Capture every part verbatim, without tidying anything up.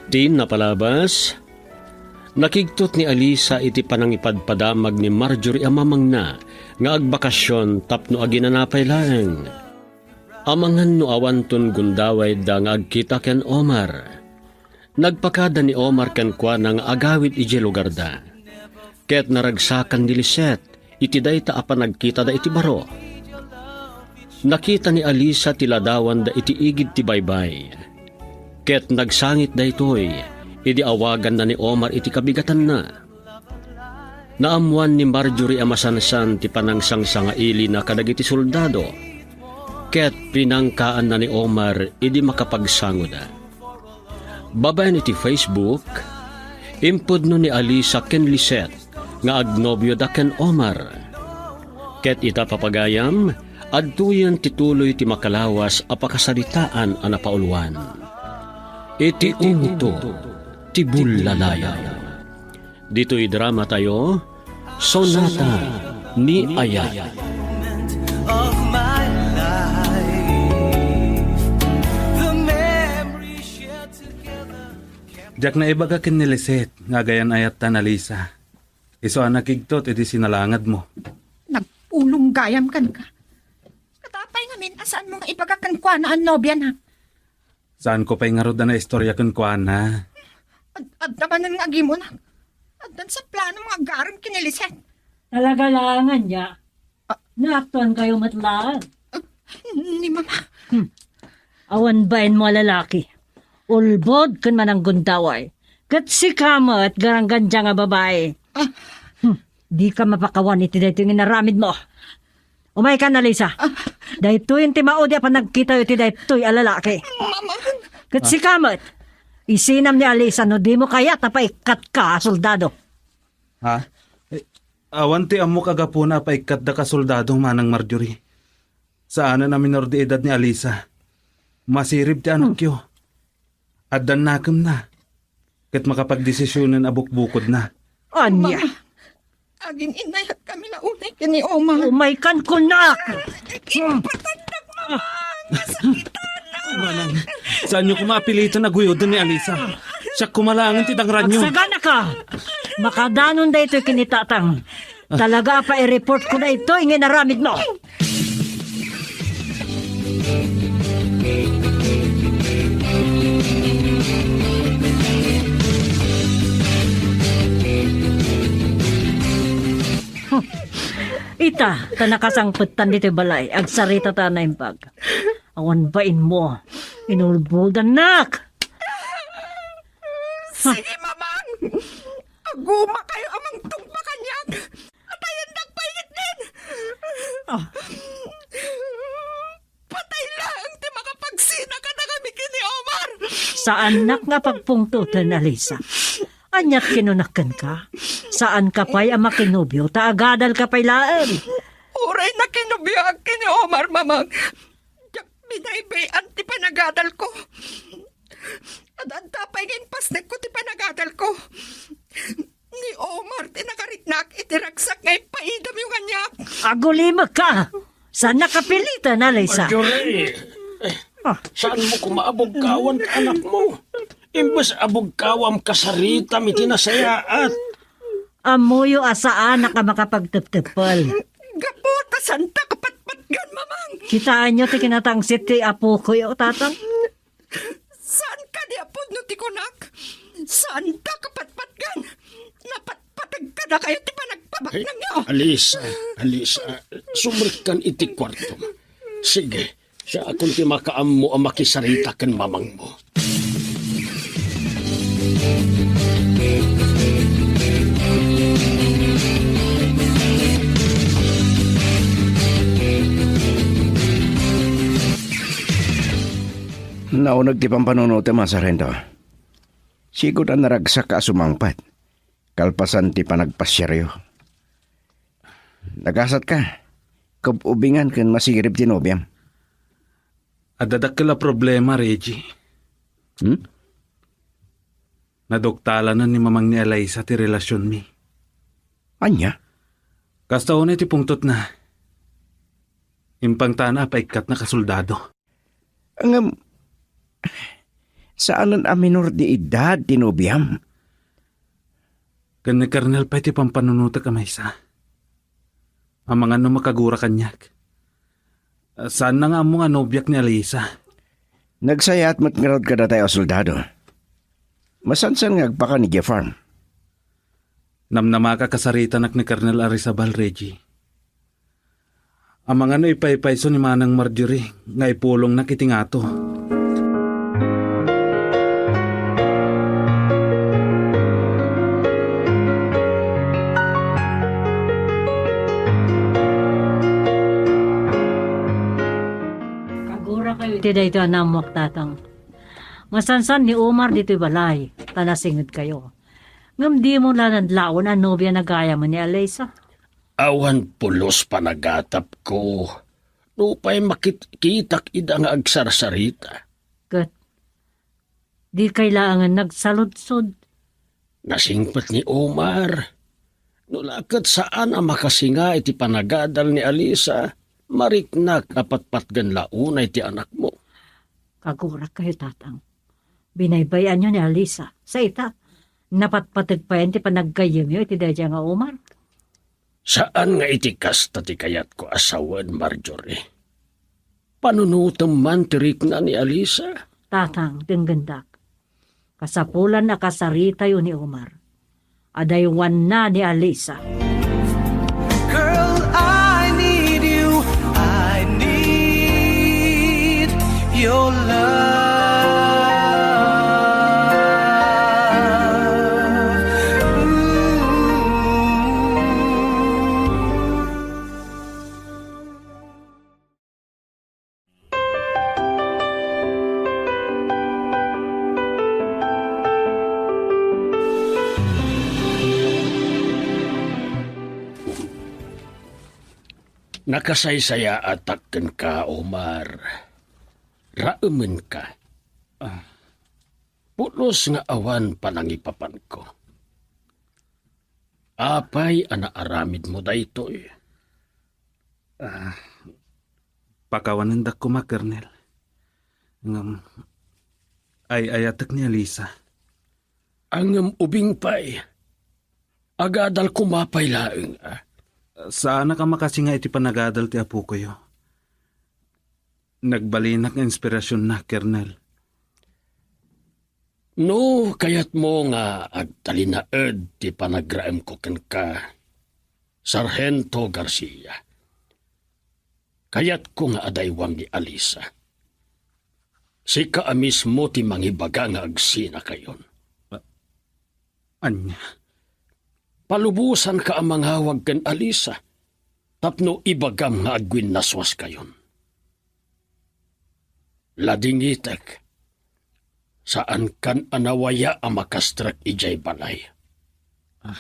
Ti napalabas, nakigtot ni Alisa iti panangipadpadamag ni Marjorie a mamangna nga agbakasyon tapno aginana pay laeng. Amangan no awanton gundawayda nga agkita ken Omar. Nagpakada ni Omar kenkuana nga agawid idiay lugarda. Ket naragsakan ni Lisette iti dayta a panagkitada iti baro. Nakita ni Alisa ti ladawanda iti igid ti baybay. Ket nagsangit daytoy idi awaganna ni Omar iti kabigatanna. Naammoan ni Marjorie a masansan ti panangsangsangailina kadagiti soldado, ket pinangkaanna ni Omar idi makapagsangoda. Babaen iti Facebook, impudno ni Alisa ken Lisette nga agnobioda ken Omar. Ket ita, papagayam, adtoyen ti tuloy ti makalawas a pakasaritaan a napauluan. Iti ungto ti bullalayaw. Ditoy drama tayo, Sonata ni Ayat. Diak naibaga ken ni Lisette nga agayan-ayatta ni Alisa. Isu a nakigtot iti sinalangadmo. Nagpulong gayam kenka. Kadapay ngamin a saanmo nga ibaga kenkuana a nobiana. Saanko pay ngarud a naistorya kenkuana. Ad-, adda manen nga agimunak. Addan sa plano nga agarem ken ni Lisette. Talaga laeng ania? Ah. Naaktuankayo met laeng. Ni Mama. Hmm. Awan bainmo a lalaki. Ulbod ken mananggundaway. Ket sika met garanggandia nga babai. Ah. Hmm. Dika mapakawan iti daytoy nga inaramidmo. Umaykan, Alisa. Ah. Daytoyen ti maudi a panagkitayo iti daytoy a lalaki. Mama. Ket sika met, isinam ni Alisa no dimo kayat a paikkatka a soldado. Ha? Eh, awan ti ammok a gapuna a paikkatdak a soldado, Manang Marjorie. Saanen a minor de edad ni Alisa. Masirib ti anakyo. Addan nakemna. Ket makapagdesisionen a bukbukodna. Ania? Mama, agin-innayatkami la unay ken ni Omar. Umaykan kunak! Ipatandak, Mama! Kasakitan! Manang, saanyo koma apilitan a guyoden ni Alisa. Siak koma laengen ti dangranyo. Agsaganaka! Makadanon daytoy ken ni Tatang. Talaga a pa-report ko na itoy nga inaramidmo. Ita, ta nakasangpetan ditoy balay, agsarita ta naimbag. Awan bainmo, inulbodannak. Sige, Mamang. Agumakayo a mangtungpa kaniak. Patayendak pay ketdin. Ah. Patay laeng ti makapagsina kadakami ken ni Omar. Saannak nga pagpungtoten, Alisa. Aniat kinunak kenka? Saanka pay a makinobio ta agadalka pay laeng. Uray nakinobioak ken ni Omar, Mamang. Diak binaybay-an ti panagadalko. Ad-adda pay nga impasnekko ti panagadalko. Ni Omar ti nakariknak iti ragsak nga impaidamyo kaniak. Agulimekka! Saannak a pilitan, Alisa. Marjorie! Ah. Saanmo koma a bugkawan ti anakmo? Imbes a bugkawam, kasaritam iti nasayaat. Ammoyo a saanak a makapagtepteppel. Gapu ta saanta kapatpatgan, Mamang. Kitaenyo ti kinatangsit ti apokoyo, Tatang. Saan kadi a pudno ti kunak? Saanta kapatpatgan? Napatpateg kadakayo ti panagpabaknangyo. Ay, Alisa, Alisa, sumrekkan iti kuartom. Sige, siakon ti makaammo a makisarita ken mamangmo. Nauneg ti pampanunotem a, Sargento. Sigud a naragsak a sumangpet kalpasan ti panagpasiaryo. Nagasatka, kub-ubingan ken masirib ti nobiam. Adda dakkel a problema, Reggie. Hmm? Naduktalanan ni mamang ni Alisa ti relasionmi. Ania? Kasta unay ti pungtotna. Impangtana a paikkatnak a soldado. Ngem, Saanen a minor de edad ti nobiam. Ken ni Kernel pay ti pampanunotek a maysa. Amangan no makagura kaniak. Saanna nga ammo nga nobiak ni Alisa. Nagsayaat met ngarud kadatayo a soldado. Masansan nga agpakan idiay farm. Namnama ka kasaritanak ni Kernel Arizabal, Reggie. Amangan no ipaypayso ni Manang Marjorie nga ipulongnak iti ngato. Kagurakayo iti daytoy a naammoak, Tatang. Masansan ni Omar ditoy balay, ta nasingedkayo. Ngem dimo la nadlawan a nobia na gayamen ni Alisa. Awan pulos panagatapko, nupay makitkitak ida nga agsarsarita. Ket dikay laengen nagsaludsod. Nasingpet ni Omar. No la ket saan a makasinga iti panagadal ni Alisa, mariknak a patpatgen la unay ti anakmo. Kagurakayo, Tatang. Binaybay-anyo ni Alisa. Sa ita, napatpateg payen ti panaggayyemyo iti daydiay nga Omar. Saan nga iti kasta ti kayatko a sawen, Marjorie. Panunotem man ti rikna ni Alisa. Tatang, denggendak. Kasapulan a kasaritayo ni Omar. Adaywanna ni Alisa. Girl, I need you. I need your love. Ooh. Nakasaysayaatak kenka, Omar. Raemenka. Ah. Pulos nga awan panangipapanko. Apay a naaramidmo daytoy? Ah, pakawanendak koma, Kernel. Ngem, ay-ayatek ni Alisa. Ngem ubing pay, agadal koma pay laeng, a? Saanak a makasinga iti panagadal ti apokoyo. Nagbalinak nga inspirasionna, Kernel. No kayatmo nga agtalinaed ti panagraemko kenka, Sargento Garcia, kayatko nga adaywam ni Alisa. Sika a mismo ti mangibaga nga agsinakayon. A-, ania? Palubosanka a mangawag ken Alisa tapno ibagam nga agwinnaswaskayon. Ladingitek, saankan a nawaya a makastrek idiay balay. Ah,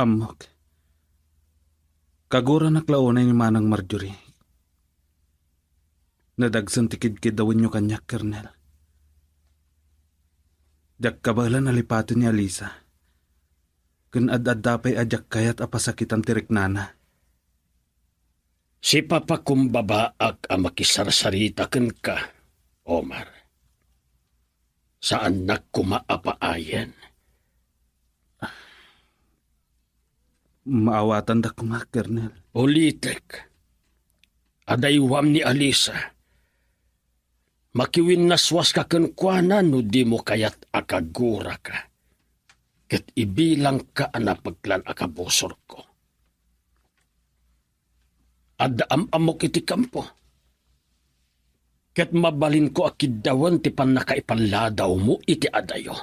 ammok. Kaguranak la unay ni Manang Marjorie. Nadagsen ti kidkiddawenyo kaniak, Kernel. Diak kabaelan a lipaten ni Alisa. Ken ad-adda pay a diak kayat a pasakitan ti riknana. Sipapakumbabaak a makisarsarita kenka, Omar. Saannak koma a paayen. Maawatandak koma, Kernel. Ulitek, adaywam ni Alisa. Makiwinnaswaska kenkuana no dimo kayat a kaguraka, ket ibilangka a napeklan a kabusorko. Adda am-ammok iti kampo, ket mabalinko a kiddawen ti pannakaipaladawmo iti adayo.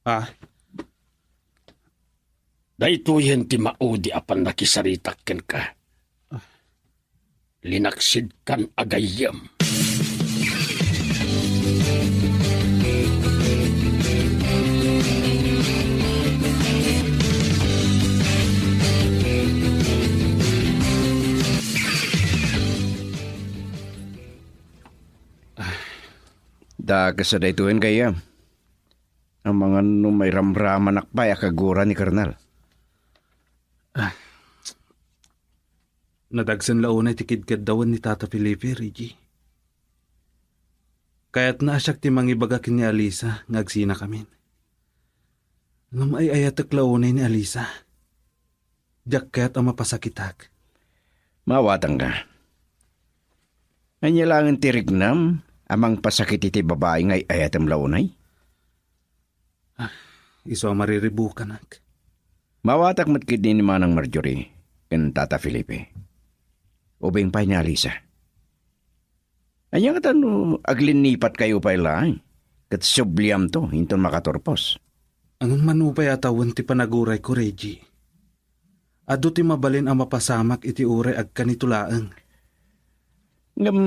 Ah, daytoyen ti maudi a pannakisaritak kenka. Linaksidkan a gayyem. Dakes a daytoyen, gayyem. Amangan no mairamramanak pay a kagura ni Kernel. Ah. Nadagsen la unay ti kidkiddawen ni Tata Felipe, Reggie. Kayatna a siak ti mangibaga ken ni Alisa nga agsinakamin. Ngem ay-ayatek la unay ni Alisa. Diak kayat a mapasakitak. Maawatanka. Ania laengen ti riknam a mangpasakit iti babai nga ay-ayatem la unay? Ah, isu a mariribukanak. Maawatak met ketdi ni Manang Marjorie ken Tata Felipe. Ubing pay ni Alisa. Ania ngata no aglinnipat kayo pay laeng ket subliamto inton makaturpos? Ngem mano pay a tawen ti panagurayko, Reggie? Adu ti mabalin a mapasamak iti uray agkanito laeng. Ngem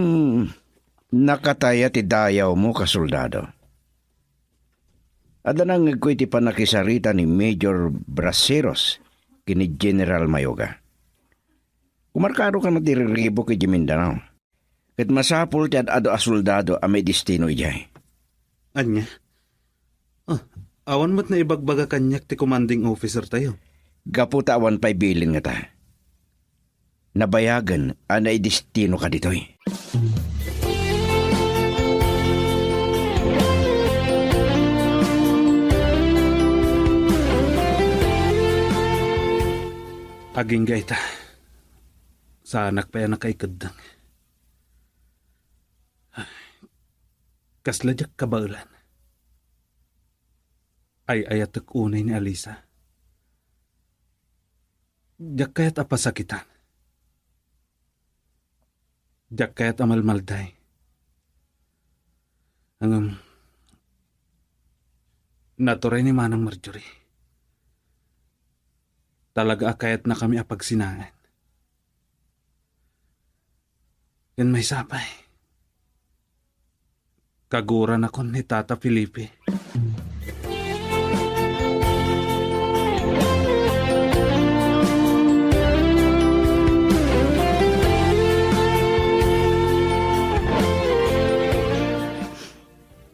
nakataya ti dayawmo, kasoldado. Adda nangngegko iti pannakisarita ni Major Braceros ken ni General Mayoga. Kumarkaro kano ti riribuk idiay Mindanao. Ket masapul ti ad-adu a soldado a maidestino idiay. Ania? Ah, awan met naibagbaga kaniak ti commanding officer tayo. Gapu ta awan pay bilin ngata. Nabayagen a naidestino ka ditoy. Agingga ita. Saanak pay a nakaikeddeng. Kasla diak kabaelan. Ay-ayatek unay ni Alisa. Diak kayat a pasakitan. Diak kayat a malmalday. Ngem, naturay ni Manang Marjorie. Talaga a kayatnakami a pagsinaen. Ken maysa pay, kaguranakon ni Tata Felipe.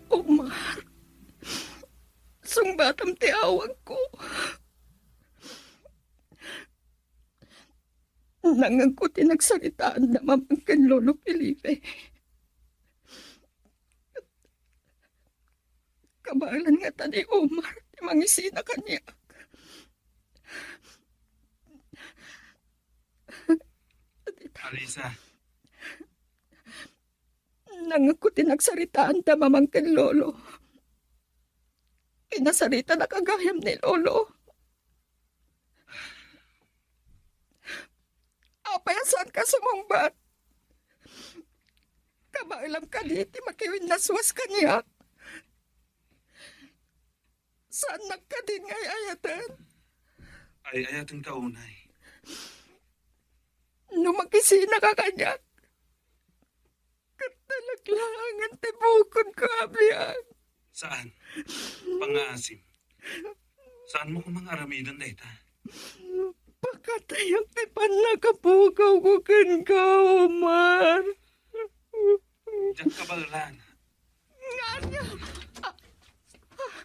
Omar, sungbatam ti awagko. Nangngegko ti nagsaritaanda Mamang ken Lolo Felipe. Kabaelan ngata ni Omar ti mangisina kaniak. Alisa. Nangngegko ti nagsaritaanda Mamang ken Lolo. Pinasaritanak gayam ni Lolo. Apay a saanka sumungbat? Kabaelam kadi ti makiwinnaswas kaniak? Saannak kadi nga ay-ayaten? Ay-ayatenka unay. No makisinaka kaniak, ket talaglaangan ti bukodko a biag. Saan? Pangngaasim. Saanmo koma nga aramiden dayta? Pakatayak ti pannakapukawko kenka, Omar. Diak kabaelan. Ngania? Ah, ah,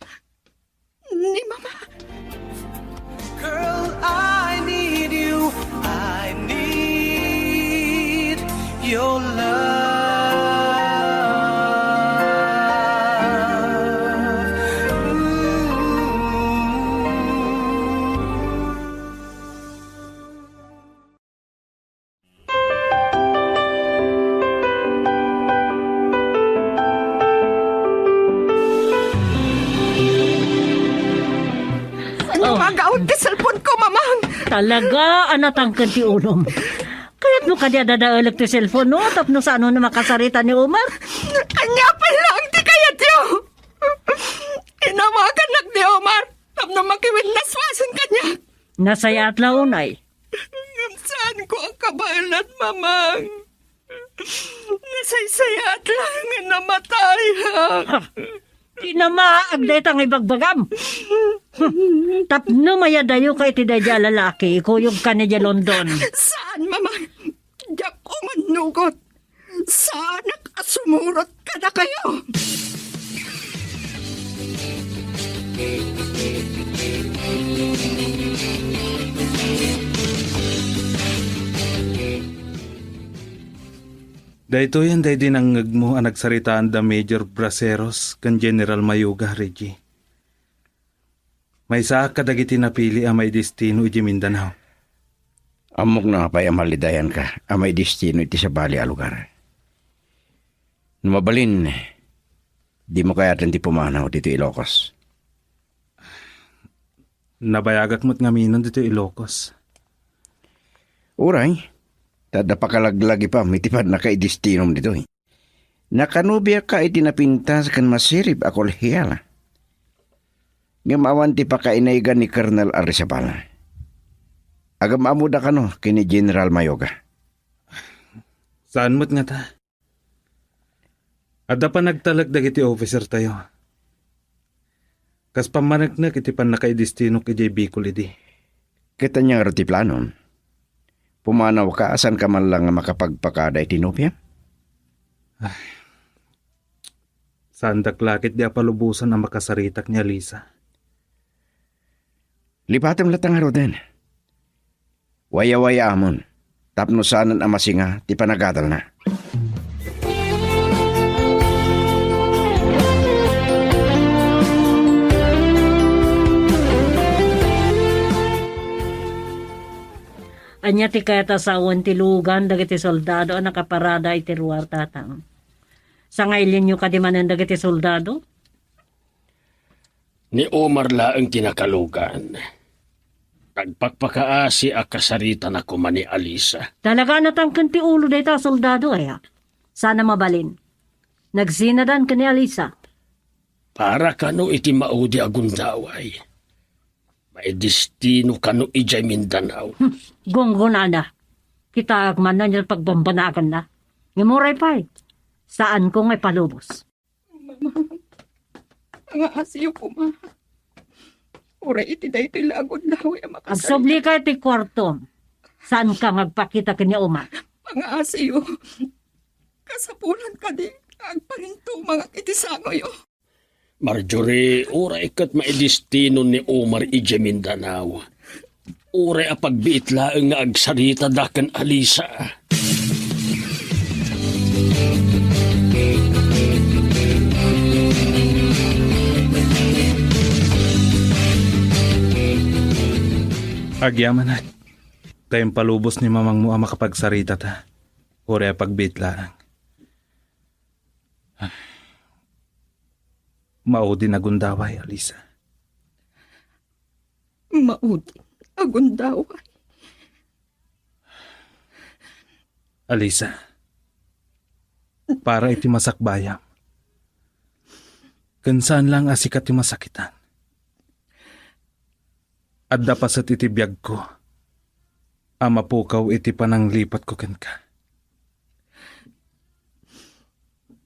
ni Mama. Girl, I need you. I need your love. Ooh. Ania Oh. nga agaud ti cellphone ko, Mamang? Talaga a natangken ti ulom. Kayatmo kadi a dadaelek ti cellphone, no? Tapno saanon a makasarita ni Omar? Ania pay laeng ti kayatyo? Inamakannak ni Omar tapno makiwinnaswasen kaniak. Nasayaat la unay. Ngem saanko a kabaelan, Mamang. Nasaysayaat laeng nga namatayak. Ha! Kinamaag dayta nga ibagbagam. Tapno mayadayoka iti daydiay a lalaki, ikuyogka idiay London. Saan, Mamang. Diak umannugot. Saanak a sumurot kadakayo. Daytoyen daydi nangngegmo a nagsaritaan da Major Braceros ken General Mayuga, Reggie. Maysaak kadagiti napili a maidestino idiay Mindanao. Ammok no apay a malidayanka a maidestino iti sabali a lugar. No mabalin, dimo kayaten ti pumanaw ditoy Ilocos. Nabayagak met ngaminen ditoy Ilocos. Uray, ta adda pakalaglagipam iti pannakaidestinom ditoy. Nakanobiaka iti napintas ken masirib a kolehial. Ngem awan ti pakainaygan ni Colonel Arizabal. Agam-ammoda kano ken ni General Mayoga. Saan met ngata? Adda panagtalek dagiti officertayo. Kas pammaneknek iti pannakaidestinok idiay Bicol idi. Ket ania ngarud ti planom? Pumanawka a saanka man la nga makapagpakada iti nobiam? Ay. Saandak la ketdi a palubosan a makasaritak ni Alisa. Lipatem latta ngaruden. Wayawayaamon tapno saanen a masinga ti panagadalna. Ania ti kayat a sawen ti lugan dagiti soldado a nakaparada iti ruar, Tatang? Sangailenyo kadi manen dagiti soldado? Ni Omar laeng ti nakalugan. Nagpakpakaasi a kasaritan a koma ni Alisa. Talaga a natangken ti ulo dayta a soldado, aya? Saan a mabalin. Nagsinadan ken ni Alisa. Para kano iti maudi a gundaway. Maidestino kano idiay Mindanao. Hmm, gunggonana. Kitaek man no ania ti pagbambanaganna. Ngem uray pay, saanko nga ipalubos. Mama, pangaasiyo koma. Uray iti daytoy la a gundaway a makasarita. Agsublika iti kuartom. Saanka nga agpakita ken ni Omar? Pangaasiyo. Kasapulan kadi nga agparintumangak iti sangoyo. Marjorie, uray ket maidestino ni Omar idiay Mindanao. Uray a pagbiit laeng nga agsaritada ken Alisa. Agyamanak, ta impalubos ni mamangmo a makapagsaritata. Uray a pagbiit laeng. Maudin a gundaway, Alisa. Maudin a gundaway. Alisa, para iti masakbayam, ken saan laeng a sika ti masakitan. Adda paset iti biagko a mapukaw iti pananglipatko kenka.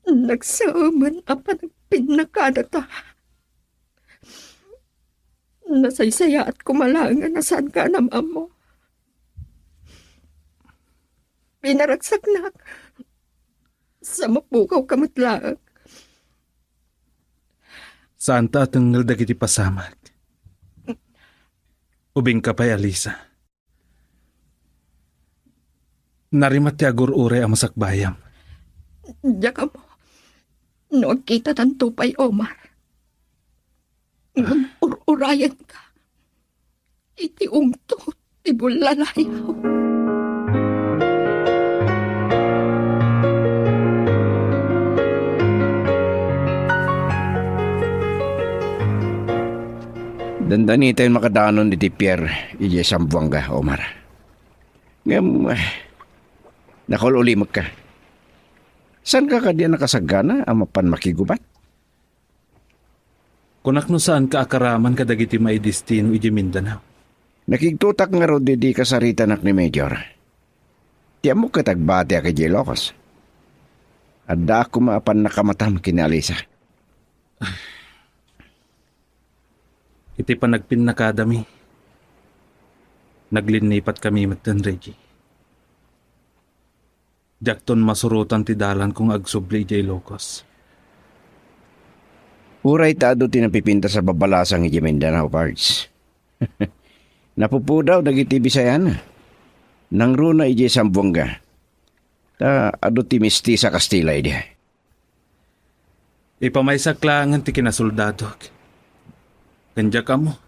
Nagsaamen a panagpinnakadata. Nasaysayaat koma laeng a nasaanka a nam-ammo. Pinaragsaknak sa mapukawka met laeng. Saanta a tengngel dagiti pasamak. Ubingka pay, Alisa. Narimat ti agur-uray a masakbayam. Diak ammo no agkitatanto pay, Omar. Ngem ur-urayenka iti ungtot ti bullalayaw. Dandanitayon makadanon iti pier idiay Zamboanga, Omar. Ngem, eh, nakaul-ulimekka. Saanka kadi a nakasagana a mapan makigubat? Kunak no saanka a karaman kadagiti maidestino idiay Mindanao. Nakigtotak ngarud idi kasaritanak ni Major. Ti ammok ket agbatiak idiay Ilocos. Addaak koma a pannakamatam ken ni Alisa. Iti panagpinnakadami, naglinnipatmi metten, Reggie. Diakton masurotan ti dalanko nga agsubli idiay Ilocos. Uray ta adu ti napipintas a babalasang idiay Mindanao, Pards. Napupudaw dagiti Bisayan. Nangruna idiay Zamboanga. Ta adu ti mistisa Kastila idi. Ipamaysak laengen ti kinasoldadok. Ken diak ammo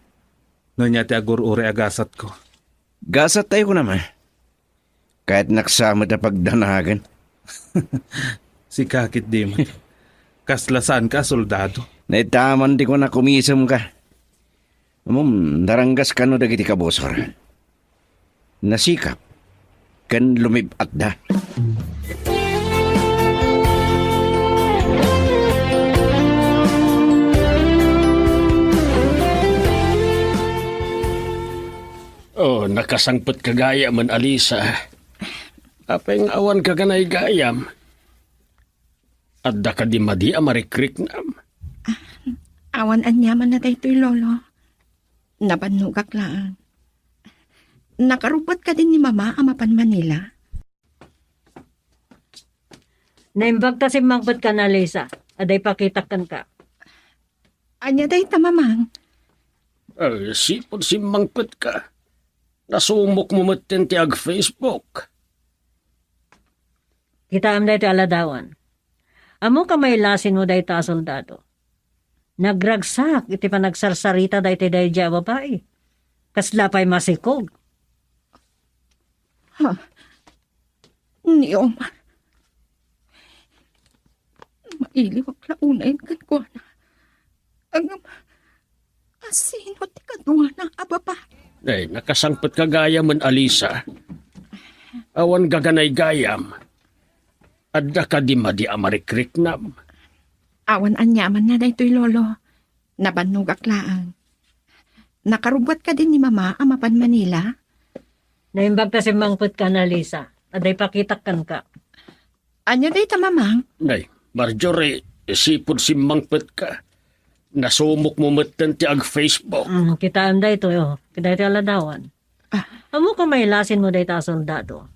no ania ti agur-uray a gasatko. Gasattayo kunam, a? Kayatnak sa met a pagdanagen. Sika ketdin. Kasla saanka a soldado. Naitaman ti kuna kumisemka. Ammom, naranggas kano dagiti kabusor. Nasikap ken lumib-atda. Oh, nakasangpetka gayamen, Alisa. Apay nga awan ka kanay gayam? Adda kadi madi a marikriknam? Awan aniamanna daytoy, Lolo. Nabannogak laeng. Nakarubbuat kadi ni Mama a mapan Manila? Naimbag ta simmangpetka, Alisa. Adda ipakitak kenka. Ania dayta, Mamang? Ay, sipud simmangpetka, nasumokmo metten ti ag-Facebook. Kitaem daytoy a ladawan. Ammoka mailasi no dayta a soldado. Nagragsak iti panagsarsarita daytoy daydiay a babai. Kasla pay masikog. Ha? Ni Omar? Mailiwak la unayen kenkuana. Ngem, asino ti kaduana a babai? Ay, nakasangpetka gayamen, Alisa. Awan gaganay gayam. Adda kadi madi a marikriknam? Awan aniamanna daytoy, Lolo. Nabannogak laeng. Nakarubbuat kadi ni Mama a mapan Manila? Naimbag ta simmangpetka, Alisa. Adda ipakitak kenka. Ania dayta, Mamang? Nay, Marjorie, sipud simmangpetka, nasumokmo metten ti ag-Facebook. Mm, kitaem daytoy, oh. Daytoy a ladawan. Ah. Ammoka mailasin no dayta a soldado.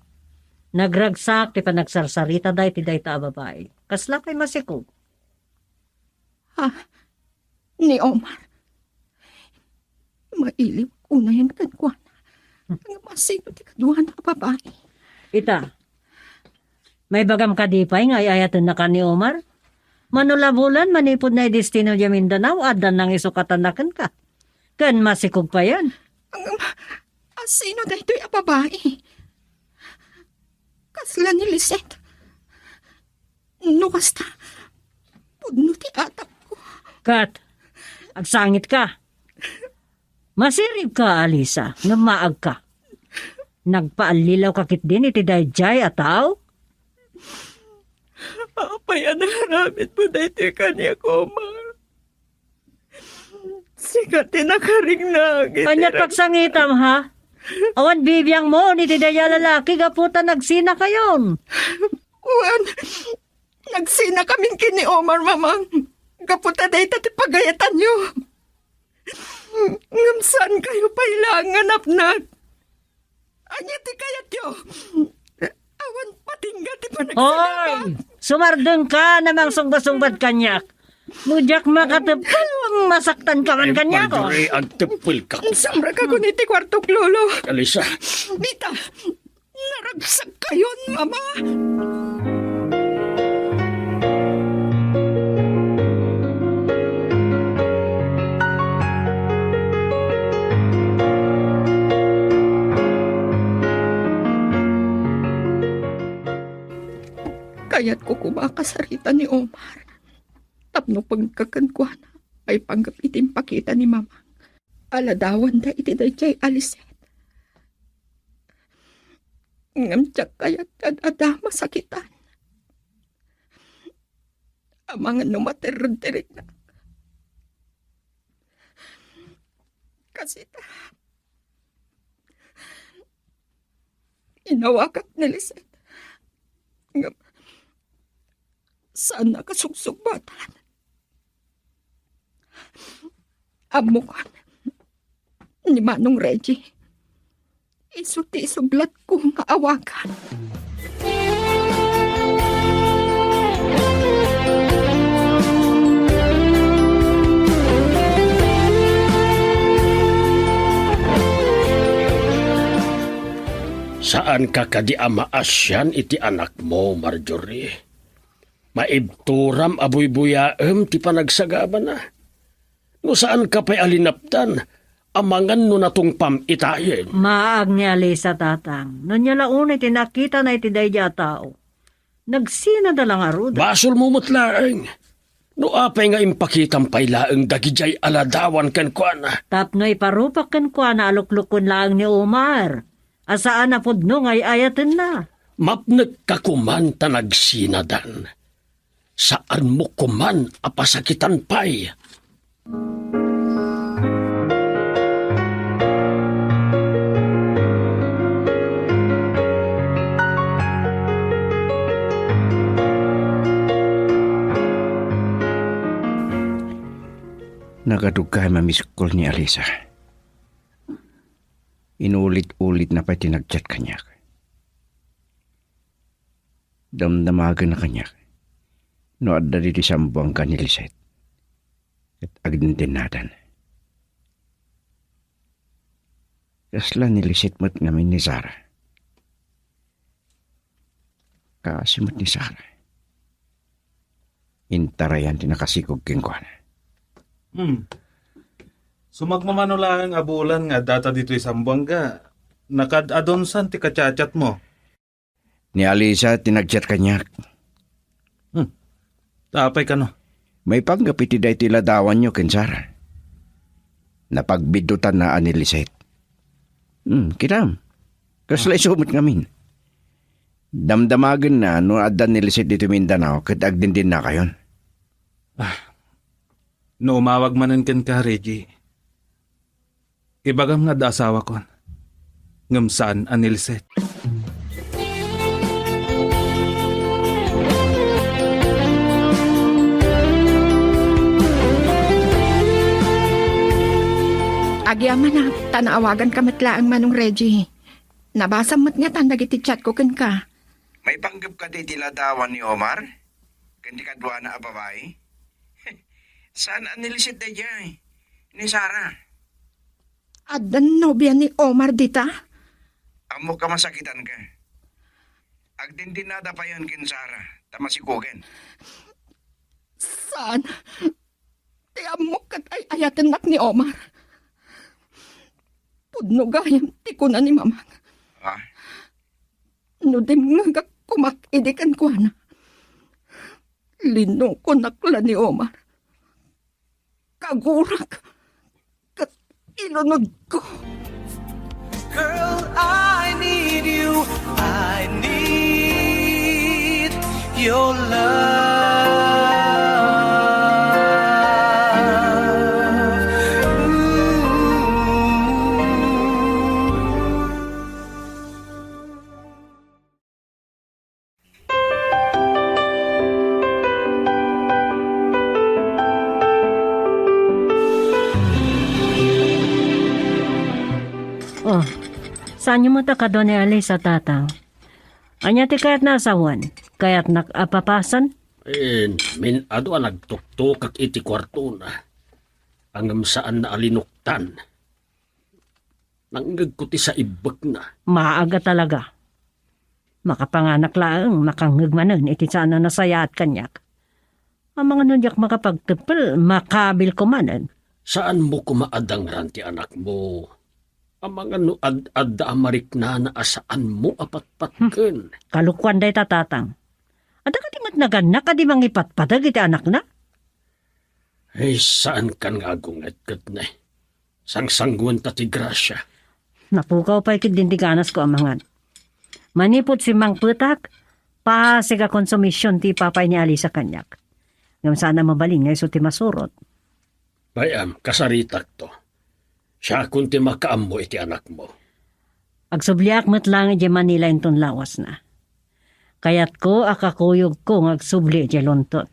Nagragsak ti panagsarsarita daytoy dayta a babai. Kasla pay masikog. Ha? Ni Omar? Mailiwak unayen kenkuana. Ngem asino ti kaduana a babai? Ita, maibagam kadi pay nga ay-ayatennaka ni Omar? Mano la bulan, manipud naidestino diay Mindanao, adda nangisukatanna kenka. Ken masikog payen. Ngem asino daytoy a babai? Kasla ni Lisette. No kasta, pudno ti atapko. Ket, agsangitka. Masiribka, Alisa, ngem maagka. Nagpaallilawka ketdin iti daydiay a tao? Apay a naaramidmo daytoy kaniak, Omar? Sika ti nakaringnag iti... Ania ti pagsangitam, ha? Awan bibiangmo iti daydiay a lalaki gapu ta nagsinakayon. Wen, nagsinakamin ken ni Omar, Mamang. Gapu ta dayta ti pagayatanyo. Ngem saankayo pay laeng nga napnag. Ania ti kayatyo? Awan patingga ti panagsagaba. Oy! Sumardengka, Mamang, sungbat-sungbat kaniak. No diak makateppel, masaktanka man kaniak, oh. Marjorie, agteppelka. Sumrekka koni ti kuartok, Lolo. Alisa. Dita, naragsakkayon, Mama. Kayatko koma a kasarita ni Omar tapno pagkakenkuana maipanggep iti impakita ni Mamang a ladawanda iti daydiay a Lisette. Ngem diak kayat nga ad-adda masakitan. Amangan no matirrigtirignak. Kasita, inawagak ni Lisette. Ngem, saannak a sugsugbatan. Ammok ni Manong Reggie. Isu ti isublatko nga awagan. Saanka kadi a maasian iti anakmo, Marjorie? Maibturam a buybuyaem ti panagsagabana. No saanka pay a linapdan, amangan no natungpam itayen. Maag ni Alisa, Tatang. No ania la unay ti nakitana iti daydiay a tao, nagsinada la ngarud. Basolmo met laeng. No apay nga impakitam pay laeng dagidiay a ladawan kenkuana. Tapno iparupak kenkuana a luklukon laeng ni Omar, a saan a pudno nga ay-ayatenna. Mapnekka koman ta nagsinadan. Saanmo koman a pasakitan pay. Nagadugay mamisukkol ni Alisa. Inulit-ulitna pay ti nag-chat kaniak. Damdamagenna kaniak no adda ditoy Sambuanga ni Lisette ket agdindinnadan. Kasla ni Lisette met ngamin ni Sara. Kaasi met ni Sara. Intarayan ti nakasikog kenkuana. Hmm. Sumagmamano laeng a bulan nga addata ditoy Sambuanga, nakaad-adunsan ti ka-chat-chatmo. Ni Alisa ti nag-chat kaniak. Hmm. Ta apay kano? Maipanggep iti daytoy ladawanyo ken Sara. Napagbiddutanna a ni Lisette. Hmm, kitam. Kasla isu met ngamin. Damdamagenna no adda ni Lisette ditoy Mindanao ket agdindinnakayon. Ah, no umawag manen kenka, Reggie, ibagam nga adda asawakon, ngem saan a ni Lisette. Agyamanak, ta naawaganka met laeng, Manong Reggie. Nabasam met ngatan dagiti chatko kenka. Maipanggep kadi ti ladawan ni Omar ken ti kaduana a babai? Saan a ni Lisette daydiay? Ni Sara. Adda nobia ni Omar dita? Ammok a masakitanka. Agdindinnada payen ken Sara, ta masikogen. Saan? Ti ammok ket ay-ayatennak ni Omar. Pudno gayam ti kuna ni Mamang. Ah? No dimngegak komak idi kenkuana, linukonak la ni Omar. Kagurak ket ilunodko. Girl, I need you. I need your love. Ooh. Oh, saanyo met a kadua ni Alisa, Tatang? Ania ti kayatna a sawen? Kayatnak a papasen? Wen, min-adu a nagtuktukak iti kuartona. Ngem saanna a linuktan. Nangngegko ti saibbekna. Maaga talaga. Makapanganak laeng, makangngeg manen iti saan a nasayaat kaniak. Amangan no diak makapagteppel, makabilko manen. Saanmo koma a dangran ti anakmo? Amangan no ad-adda a mariknana a saanmo a patpatken. Hmm. Kalokuan dayta, Tatang. Adda kadi met nagannak a di mangipatpateg iti anakna? Ay, saankan nga agunget ket ne. Sangsanguenta ti grasia. Napukaw pay ketdin ti ganasko, Amangan. Manipud simmangpetak, paasig a konsumision ti ipapay ni Alisa kaniak. Ngem saan a mabalin nga isu ti masurot. Bay-am, kasaritakto. Siakon ti makaammo iti anakmo. Agsubliak met laeng idiay Manila inton lawasna. Kayatko a kakuyogko nga agsubli idiay Lonton.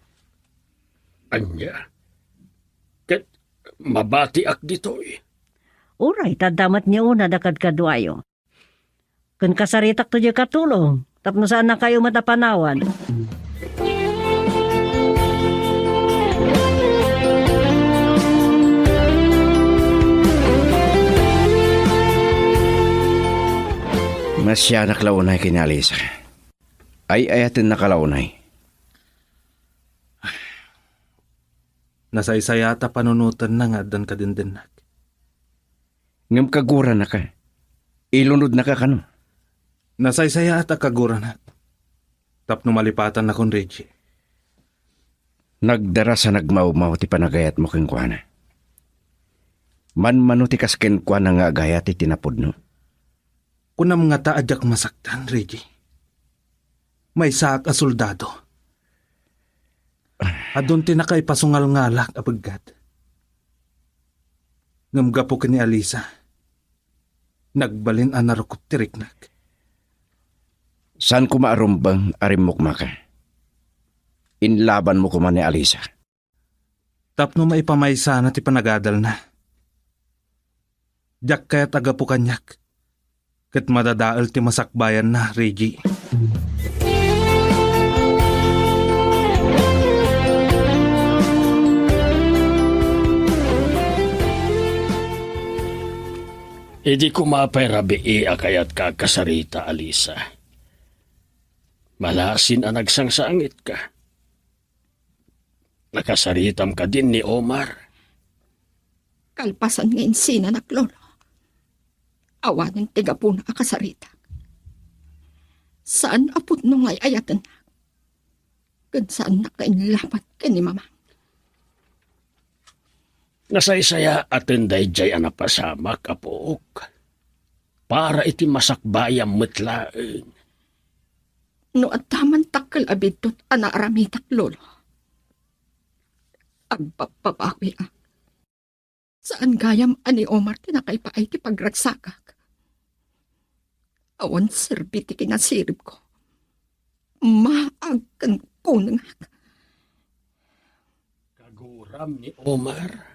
Ania? Ket mabatiak ditoy? Uray, ta adda met ni Una da kadkaduayo. Ken kasaritakto diay katulong, tapno saannakayo met a panawan. Sianak la unay ken ni Alisa. Ay-ayatennaka la unay. Nasaysayat a panunotenna nga addan kadendennak. Ngem kaguranaka. Ilunodnaka kano. Nasaysayat a kagurannak. Tapno malipatannakon, Reggie. Nagdaras a nagmawmaw ti panagayatmo kenkuana. Manmano ti kas kenkuana nga agayat iti napudno. Kunam ngata a diak masaktan, Reggie. Maysaak a soldado. Adun ti nakaipasungalngalak a biggat. Ngem gapu ken ni Alisa, nagbalin a narukop ti riknak. Saan koma a rumbeng a rimmukmaka. Inlabanmo koma ni Alisa. Tapno maipamaysana ti panagadalna. Diak kayat a gapu kaniak, ket madadael ti masakbayanna, Reggie. Idi koma pay rabii a kayatka agkasarita, Alisa. Malasin a nagsangsangitka. Nakasaritam kadin ni Omar? Kalpasan nga insinanak, Lolo. Awanen ti gapuna a kasaritak. Saan a pudno nga ay-ayatennak. Ken saannak nga inlaban ken ni Mamang. Nasaysayaaten daydiay a napasamak, apok. Para iti masakbayam met laeng. No adda man dakkel a biddut a naaramidak, Lolo, agbabbabawiak. Saan gayam a ni Omar ti nakaipaay ti pagragsakak. Awan serbi ti kinasiribko. Maag ken kunengak. Kaguram ni Omar?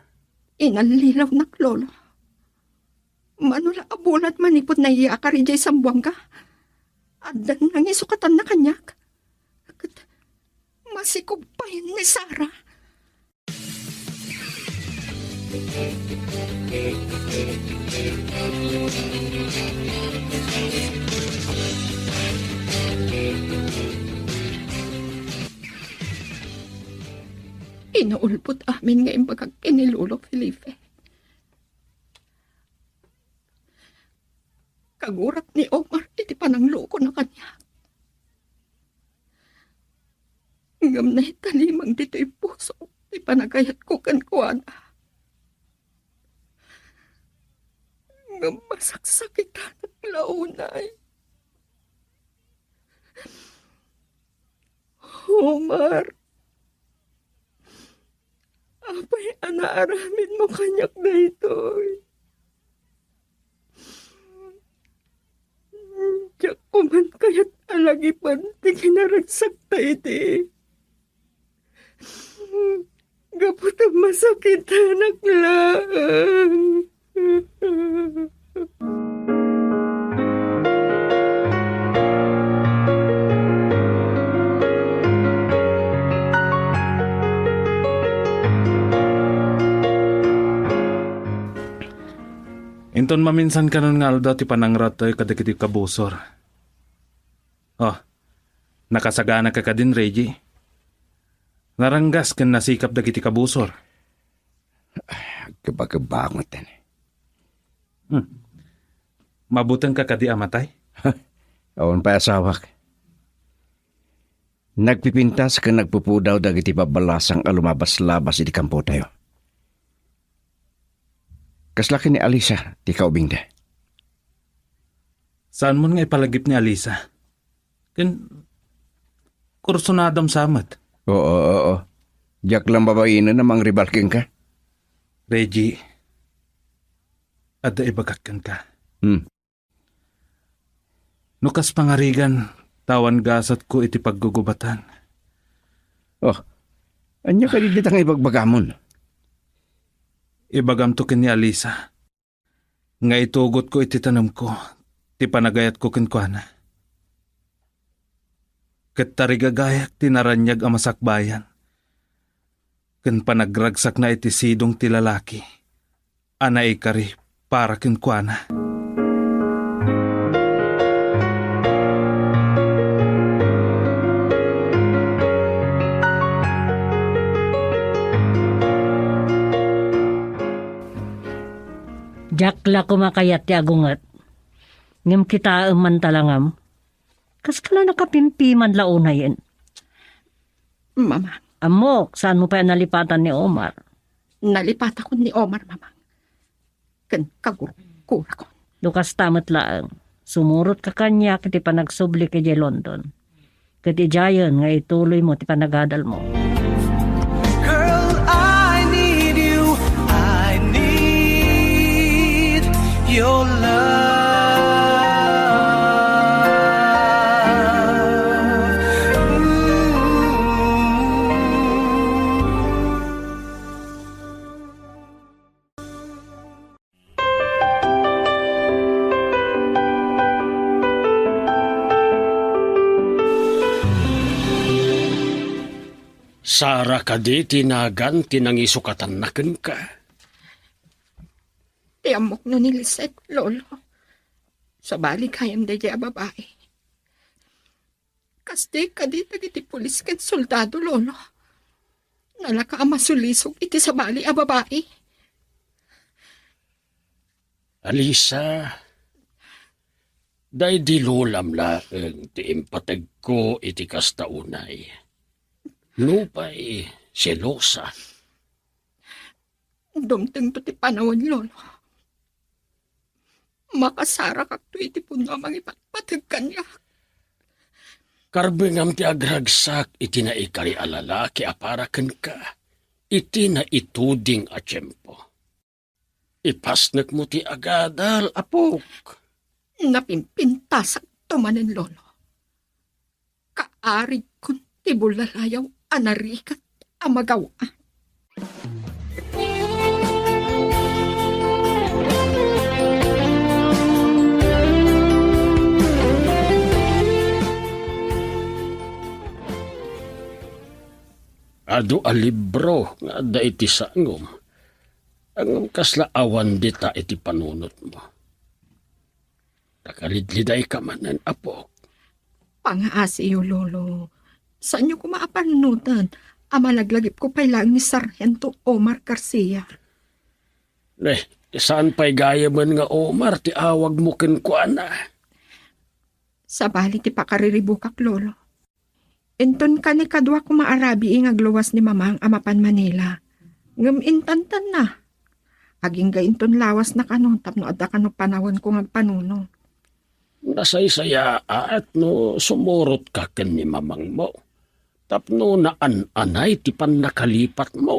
Inallilawnak, Lolo. Mano la a bulan manipud naiyakar idiay Zamboanga, addan nangisukatanna kaniak. Ket masikog pay ni Sara. Inaulbod amin nga imbagak ken ni Lolo Felipe. Kagurak ni Omar iti pananglukona kaniak. Ngem naitalimang ditoy pusok ti panagayatko kenkuana. Ngem masaksakitanak la unay. Omar, apay a naaramidmo kaniak daytoy? Diak koman kayat a lagipen ti kinaragsakta idi. Gapu ta masakitanak laeng. Inton maminsan kanon nga aldaw ti panangrattayo kadagiti kabusor. Oh, nakasagana ka kadin, Reggie? Naranggas ken nasikap dagiti kabusor. Agkebakebak metten. Hmm. Mabuteng ka kadi a matay? Awan pay asawak. Nagpipintas ken nagpupudaw dagiti babbalasang a lumabaslabas iti kampotayo. Kasla ken ni Alisa ti kaubingda. Saanmon nga ipalagip ni Alisa? Ken kursunadam sa met. Oo, oo. Diak lang babainen a mangribal kenka. Reggie, adda ibagak kenka. Hmm. No kas pangarigan, ta awan gasatko iti paggugubatan. Oh, ania kadi dita nga ibagbagamon? Ibagamto ken ni Alisa nga itugotko iti tanemko ti panagayatko kenkuana. Ket tarigagayak ti naraniag a masakbayan ken panagragsakna iti sidong ti lalaki a naikari para kenkuana. Diak la koma kayat ti agunget. Ngem kitaem man talangam. Kaskala nakapimpiman la unayen. Mama. Ammok, saanmo pay a nalipatan ni Omar? Nalipatakon ni Omar, Mama. Ken kagurgurakon. No kasta met laeng, sumurotka kaniak iti panagsublik idiay London. Ket idiayen nga ituloymo ti panagadalmo. Girl, I need you. I need your love. Ooh. Sara kadi ti nagan ti nangisukatanna kenka? Ti ammok no ni Lisette, Lolo. Sabali gayam daydiay a babai. Kasdi kadi dagiti pulis ken soldado, Lolo. Nalaka a masulisog iti sabali a babai. Alisa, daydi lolam laeng ti impategko iti kasta unay. Nupay selosa. Dumtengto ti panawen, Lolo. Makasarakakto iti punno a mangipatpateg kaniak. Karbengam ti agragsak iti naikari a lalaki a para kenka iti naituding a tiempo. Ipasnekmo ti agadal, apok. Napimpintasakto manen, Lolo. Kaarigkon ti bulalayaw a narigat a magaw-an. Adu a libro nga adda iti sangom. Ngem kasla awan dita iti panunotmo. Nakalidlidayka manen, apok. Pangaasiyo, Lolo. Saanyo koma a panunoten a malaglagipko pay laeng ni Sargento Omar Garcia. Ne, saan pay gayamen nga Omar ti awagmo kenkuana? Sabali ti pakariribukak, Lolo. Inton kani kadua koma a rabii nga agluwas ni Mamang a mapan Manila. Ngem intantanna. Agingga inton lawasna kano tapno adda kano panawenko nga agpanuno. Nasaysayaat no sumurotka ken ni Mamangmo tapno naan-anay ti pannakalipatmo.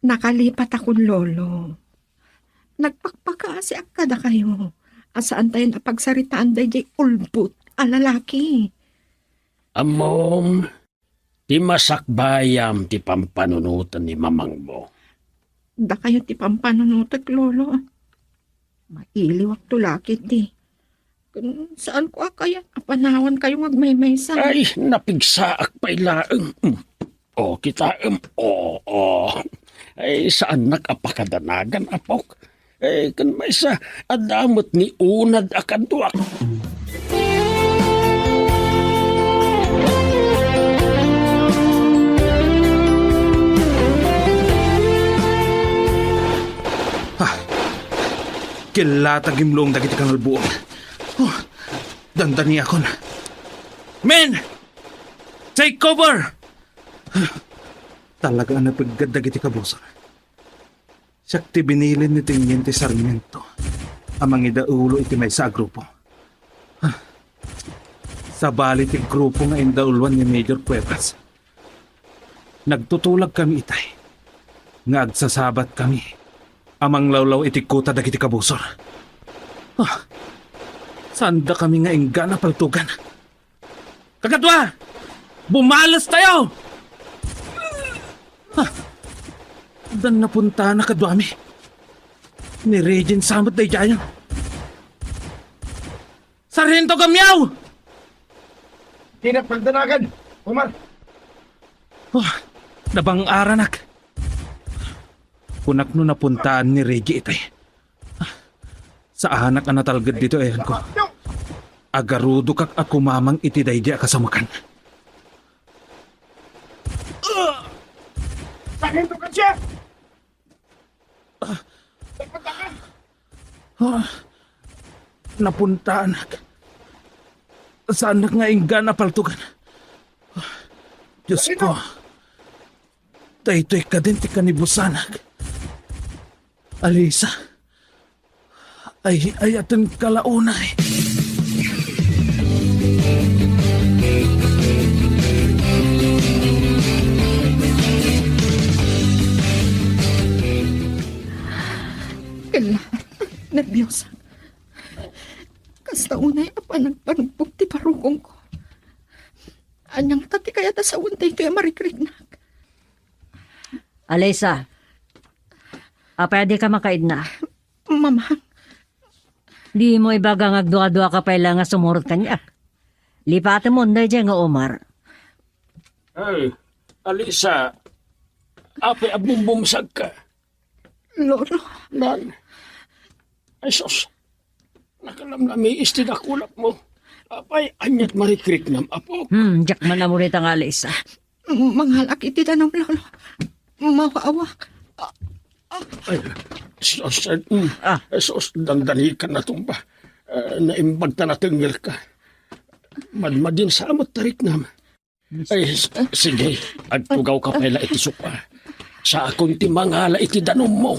Nakalipatakon, Lolo. Nagpakpakaasiak kadakayo a saantayon a pagsaritaan daydiay ulbod a lalaki. Ammom, ti masakbayam ti pampanunoten ni Mamangmo. Dakayo ti pampanunotek, Lolo. Mailiwakto la ketdi. Ken saanko a kayat a panawankayo nga agmaymaysa. Ay, napigsaak pay laeng. Mm. O, kitaem. O, o. Ay, saannak a pakadanagan, apok. Ay, ken maysa, adda met ni unad a kaduak. Ah, Killatag imlong dagiti kangalbuong. Oh, dandaniakon. Men! Take cover! Talaga a napeggad dagiti kabusor. Siak ti binilin ni Teniente Sarmiento a mangidaulo iti maysa a grupo. Sabali ti grupo nga indauloan ni Major Cuevas. Nagtutulagkami itay nga agsasabatkami a manglawlaw iti kuta dagiti kabusor. Ah, saandakami nga inggana paltugan. Kakadua! Bumalestayo! Ah, dan napuntana kaduami. Ni Regent Samot daydiayo. Sarhento Gamiao! Dinak pagdanagan, Omar. Oh, nabang-aranak. Kunak no napuntaan ni Reggie itay. Saanak a natalged dito, ayanko. Agarudokak a kumamang iti daydi a kasamakan. Sarhento Garcia! Ah, Ah, napuntaanak. Saannak nga inggana paltugan. Diyos ko, daytoy kadin ti kanibusanak. Alisa, ay, ayaten ka la unay. Kella, nerbios. Kasta unay a panagpanugbog ti barukongko. Ania ngata ti kayat a sawen daytoy a marikriknak? Alisa, apay a dika makaidna? Mamang. Dimo ibaga nga agdua-dua ka pay la nga sumurot kaniak. Lipatemon daydiay nga Omar. Ay, Alisa, apay a bumbumsagka? Lolo. Nan. Ay, sus. Nakalamlamiis ti dakulapmo. Apay, aniat marikriknam, apok? Hmm, diak man ammo dayta nga Alisa. Mangalak iti danum, Lolo. Mawa-awak. Ay, sus, mm. Ah. Sus, dandani ka natumba. Eh, naimbag ta natengngerka. Madmadin sa amot tariknam. Ay, s-, sige, agtugaw ka pay la iti sopa. Saakon ti mangala iti danummo.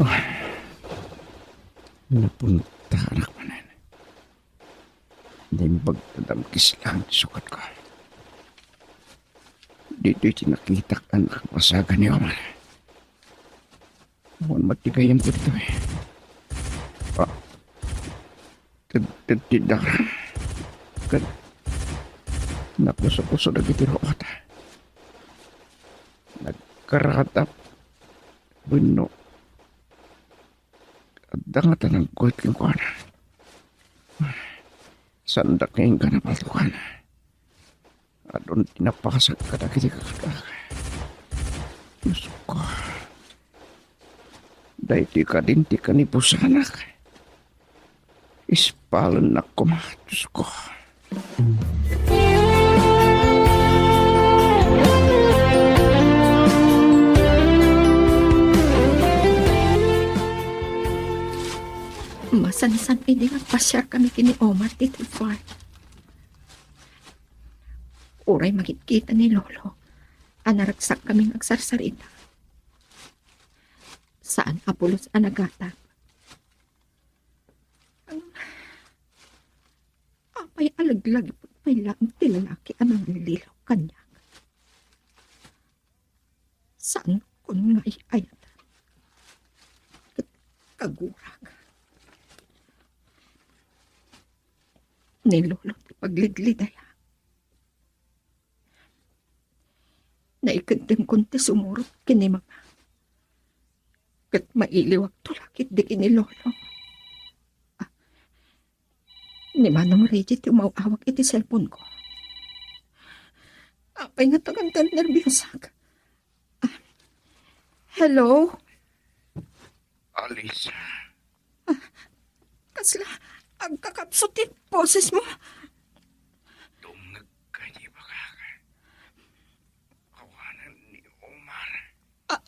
Ay, napuntaanak manen. Naimbag ta damkis lang ti sukatko. Ditoy ti nakitak a nakapasagan ni Omar. Awan met ti gayyemko ditoy. Ah. Ted-, ted-, ti daram. Ket nakuso-kuso dagiti ruot. Nagkaratap. Wenno, adda ngata naggulit kenkuana. Saandak nga inggana paltugan. Adun ti napasak kadagiti kakadakak. Diyos ko. Daytoy kadin ti kanibusanak. Ispalennak koma, Diyos ko. Masansan idi nga agpasiarkami ken ni Omar ditoy farm. Uray makit-kita ni Lolo a naragsakkami nga agsarsarita. Saan a pulos a nagatang. Apay a laglagipek pay laeng ti lalaki a nanglililaw kaniak? Saankon nga ay-ayatan. Ket kagurak. Ni Lolo ti paglidlidaya. Naiketdemkon ti sumurot ken ni Mama. Ket mailiwakto la ketdi ken ni Lolo. Ah, ni Manong Reggie ti umaw-awag iti cellphone ko. Apay nga tagan-, nerbiyosak. Ah, hello? Alisa. Ah, kasla agkakapsut ti bosesmo? Dumngegka iti ibagak. Awanen ni Omar. Ah,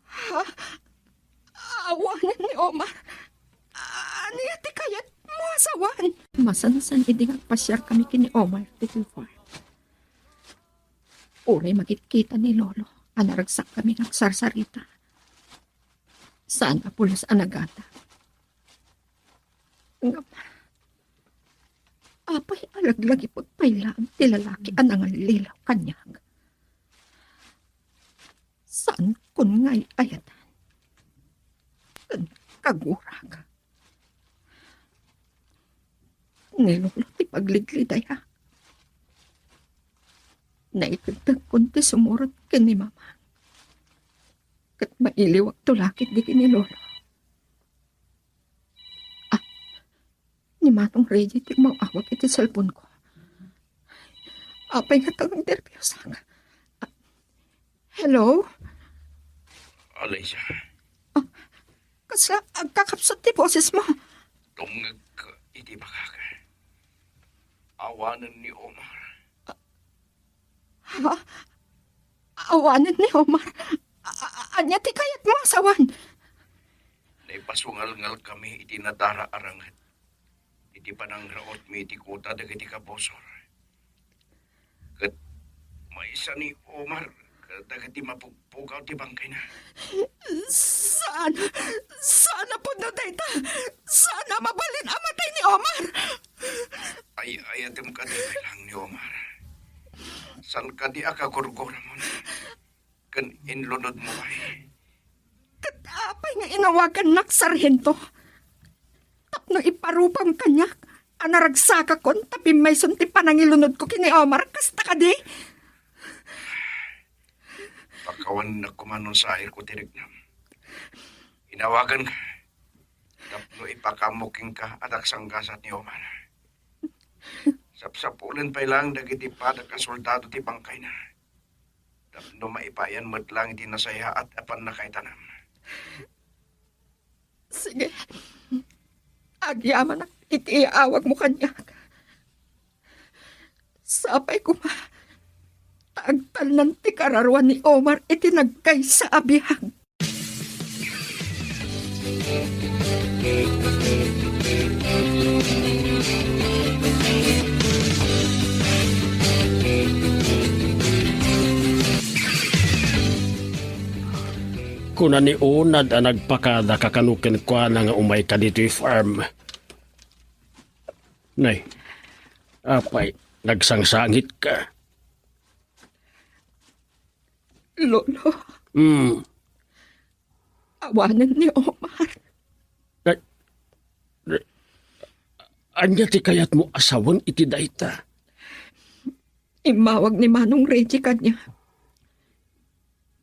ha? Awanen ni Omar? Ania ti kayatmo a sawen? Masansan idi nga agpasiarkami ken ni Omar ditoy farm. Uray makit-kita ni Lolo a naragsakkami nga agsarsarita. Saan a pulos a nagatang. Ngem, apay a laglagipek pay laeng ti lalaki a nangallilaw kaniak? Saankon nga ay-ayatan. Ken kagurak. Ni Lolo ti paglidlidaya. Naitedtegkon ti sumurot ken ni Mama. Ket mailiwakto la ketdi ken ni Lolo. Ah, ni Manong Reggie ti umaw-awag iti cellphone ko. Apay nga tagan-, nerbiyosak. Ah, hello? Alisa. Ah, kasla agkakapsut ti bosesmo? Dumngegka iti ibagak. awanen ni Omar. Ha? Awanen ni Omar? A-, a-, ania ti kayatmo a sawen? Naipasungalngalkami iti nadara a ranget iti panangrautmi iti kuta dagiti kabusor. Ket maysa ni Omar kadagiti mapugpukaw ti bangkayna. Saan, saan a pudno dayta? Saan a mabalin a matay ni Omar? Ay, ayatem kadi lang ni Omar. Saan kadi a kagurguramon ken inlunodmo pay? Ket apay nga inawagannak sarhento? Tapno iparupam kaniak a naragsakakon ta pimmayson ti panangilunodko ken ni Omar, kasta kadi? Pakawanennak koma no sairko ti riknam. Inawaganka tapno ipakaammo kenka a nagsanggasat ni Omar. Sapsapulen pay lang dagiti padak a soldado ti bangkayna tapno maipayan met lang iti nasayaat a pannakaitanam. Sige. Agyamanak iti iawagmo kaniak. Sapay koma ta agtalnan ti kararuan ni Omar iti nagkaysa a biag. Kuna ni Unad a nagpakada kakano kenkuana nga umayka ditoy farm. Nay, apay, nagsangsangitka? Lolo, Hmm. Awanen ni Omar. Ay, re-, ania ti kayatmo a sawen iti dayta? Immawag ni Manong Reggie kaniak.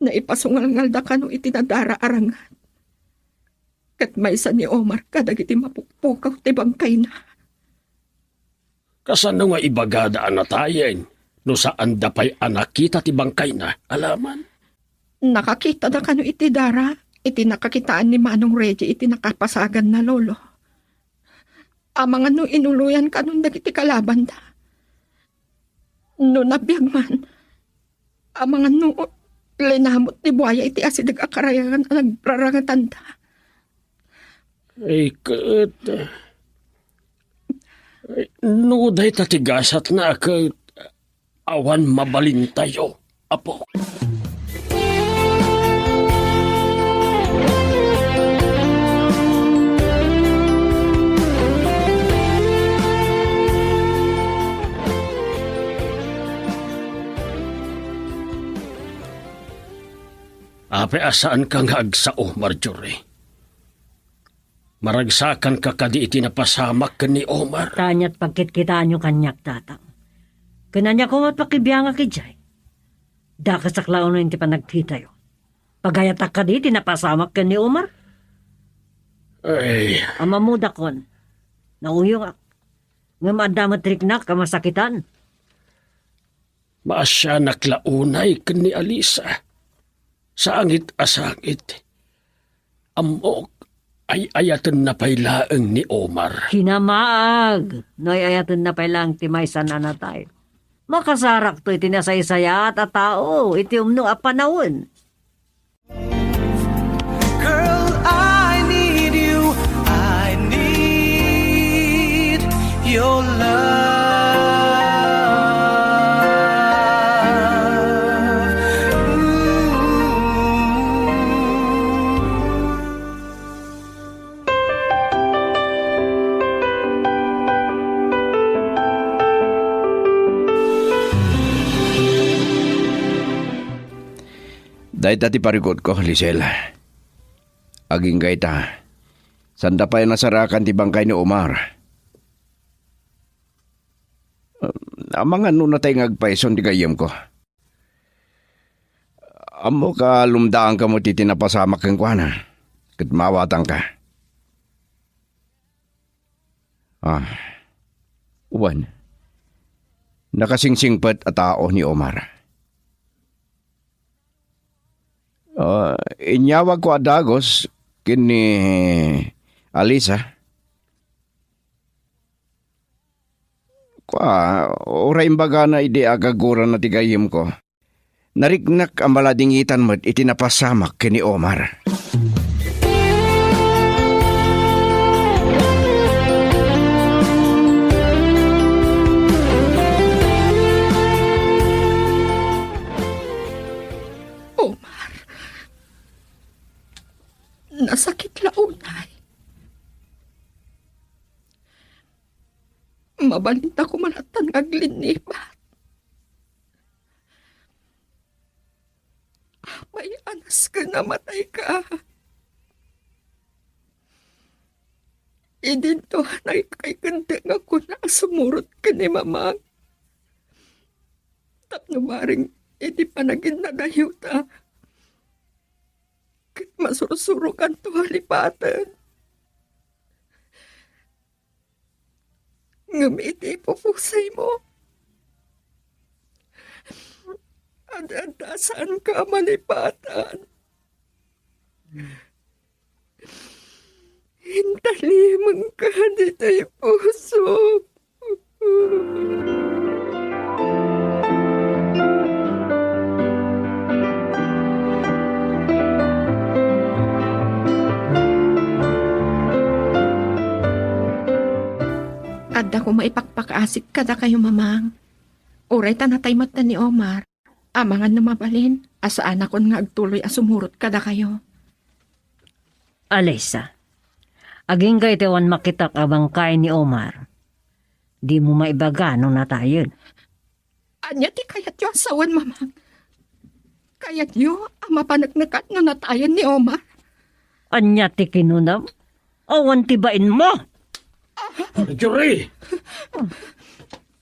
Naipasungalngalda kano iti nadara a ranget. Ket maysa ni Omar kadagiti mapukpukaw ti bangkayna. Kasano nga ibagada a natayen no saanda pay a nakita ti bangkayna, alaman? Nakakitada kano iti dara iti nakakitaan ni Manong Reggie iti nakapasaganna, Lolo. Amangan no inuloyan kanon dagiti kalabanda. No nabiag man, amangan no linamut ti buaya iti asideg a karayagan a nagrarangetanda. Ay, ket, ay, no dayta ti gasatna, ket awan mabalintayo, Apo. Apay a saanka nga agsao, Marjorie? Maragsakanka kadi iti napasamak ken ni Omar? Ta aniat pagkitkitaanyo kaniak, Tatang? Ken ania koma ti pakibiangak idiay? Dakasak la unay ti panagkitayo. Pagayatak kadi ti napasamak ken ni Omar? Ay. Ammomdakon, nauyongak. Ngem adda met riknak a masakitan. Maasianak la unay ken ni Alisa. Sangit a sangit. Ammok, ay-ayatenna pay laeng ni Omar. Kinamaag no ay-ayatenna pay laeng ti maysa a natay. Makasarakto iti nasaysayaat a tao iti umno a panawen. Girl, I need you. I need your love. Ooh. Dayta ti parikutko, Lisel. Agingga ita, sanda pay nasarakan ti bangkay ni Omar. Amangan no natay nga agpayson ti gayyemko. Ammok a lumdaanka met iti napasamak kenkuana, ket maawatangka. Ah, wen, nakasingsingpet a tao ni Omar. Ah, inyawagko a dagus ken ni Alisa. Pa, uray imbagana idi agagurana ti gayyemko. Nariknak a maladingitan met iti napasamak ken ni Omar. Omar, nasakit la unay. Mabalinta koma latta nga aglinnibat. Apay a nasken a matayka? Idinto a nangikay ken dengngakon a sumurot ken ni Mamang tapno bareng iti panaginnadayota ket masursurokanto a lipaten. Ngem iti ipupusaymo, ad-adda a saanka a malipatan. Intalimengka ditoy puso. Adda koma ipakpakaasik kadakayo, Mamang. Uray ta natay met ni Omar, amangan no mabalin a saanakon nga agtuloy a sumurot kadakayo. Alisa, agingga iti awan makitak a bangkay ni Omar. Dimo maibaga no natayen. Ania ti kayatyo a sawen, Mamang? Kayatyo a mapaneknekat no natayen ni Omar? Ania ti kinunam? Awan ti bainmo! Marjorie!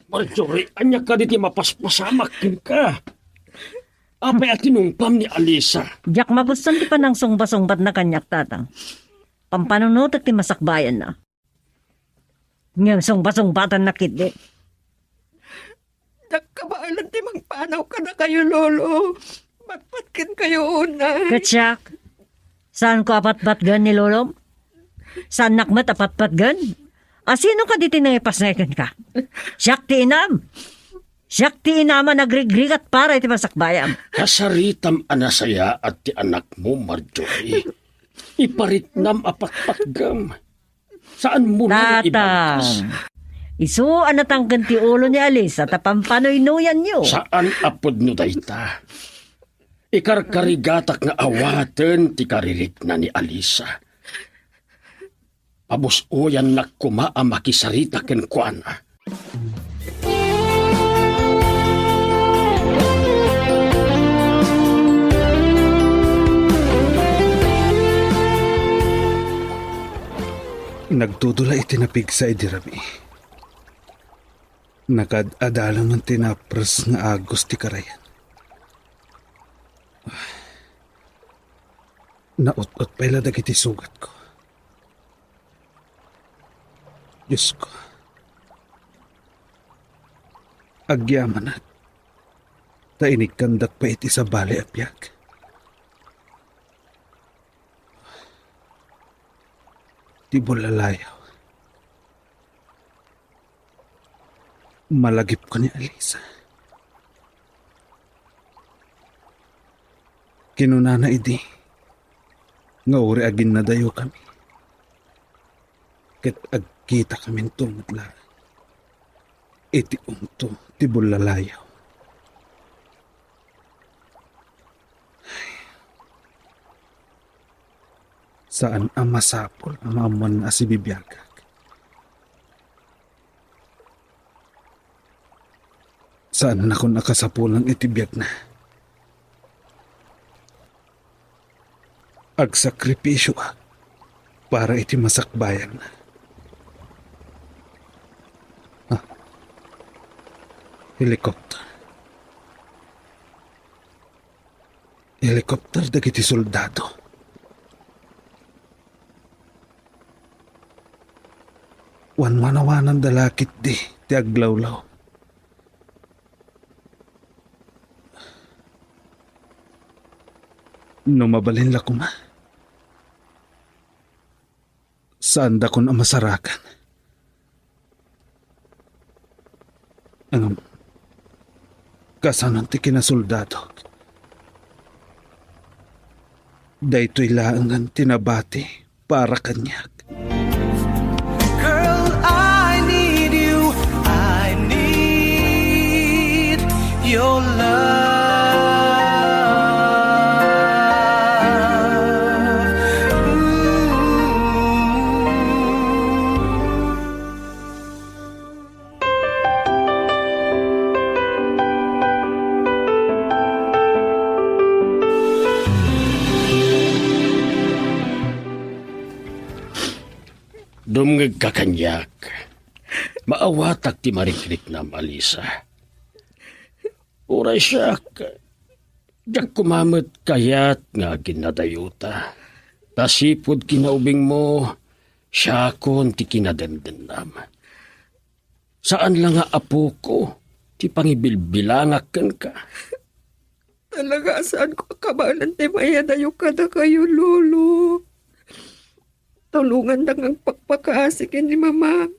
Marjorie, ania kadi ti mapaspasamak kenka? Apay a tinungpam ni Alisa? Diak magustuan ti panangsungba-sungbatna kaniak, Tatang. Pampanunotek ti masakbayanna. Ngem sungba-sungbatanna ketdi. Diak kabaelan ti mangpanaw kadakayo, Lolo. Patpatgenkayo unay. Ket siak, saanko a patpatgen ni Lolom? Saannak met a patpatgen? A, sino kadi ti nangipasngay kenka? Siak ti inam. Siak ti inam a nagrigrigat para iti masakbayam. Kasaritam a nasayaat ti anakmo, Marjorie. Ipariknam a patpatgem. Saanmo la nga ibalkas. Tatang, isu a natangken ti ulo ni Alisa ta pampanuynuyanyo. Saan a pudno dayta. Ikarkarigatak nga awaten ti karirikna ni Alisa. Pabus-oyannak koma a makisarita kenkuana. Nagtudula iti napigsa idi rabii. Nakaad-adalamen ti napres nga agos ti karayan. Naut-ot pay la dagiti sugatko. Diosko, agyamanak ta inikkandak pay iti sabali a biag. Ti bullalayaw. Malagipko ni Alisa. Kinunana idi nga uray aginnadayokami ket agkitakaminto met laeng iti umto ti bullalayaw. Saan a masapul a maammoanna a sibibiagak. Saannakon a kasapulan iti biagna. Agsakripisioak para iti masakbayanna. Ah. Helicopter. Helicopter dagiti soldado. Wanwanawananda la ketdi ti aglawlaw. No mabalin la koma, saandakon a masarakan. Ngem, kasano ti kinasoldadok? Daytoy laengen ti nabati para kaniak. Girl, I need you. I need your love. Ooh. Dumngegka kaniak. Maawatak ti marikriknam, Alisa. Uray siak, diak koma met kayat nga aginnadayuta. Ta sipud kinaubingmo, siakon ti kinadendennam. Saan la nga apoko ti pangibilbilangak kenka. Talaga a saanko a kabaelan ti maiyadayo kadakayo, Lolo. Tulonganda nga agpakpakaasi ken ni Mamang.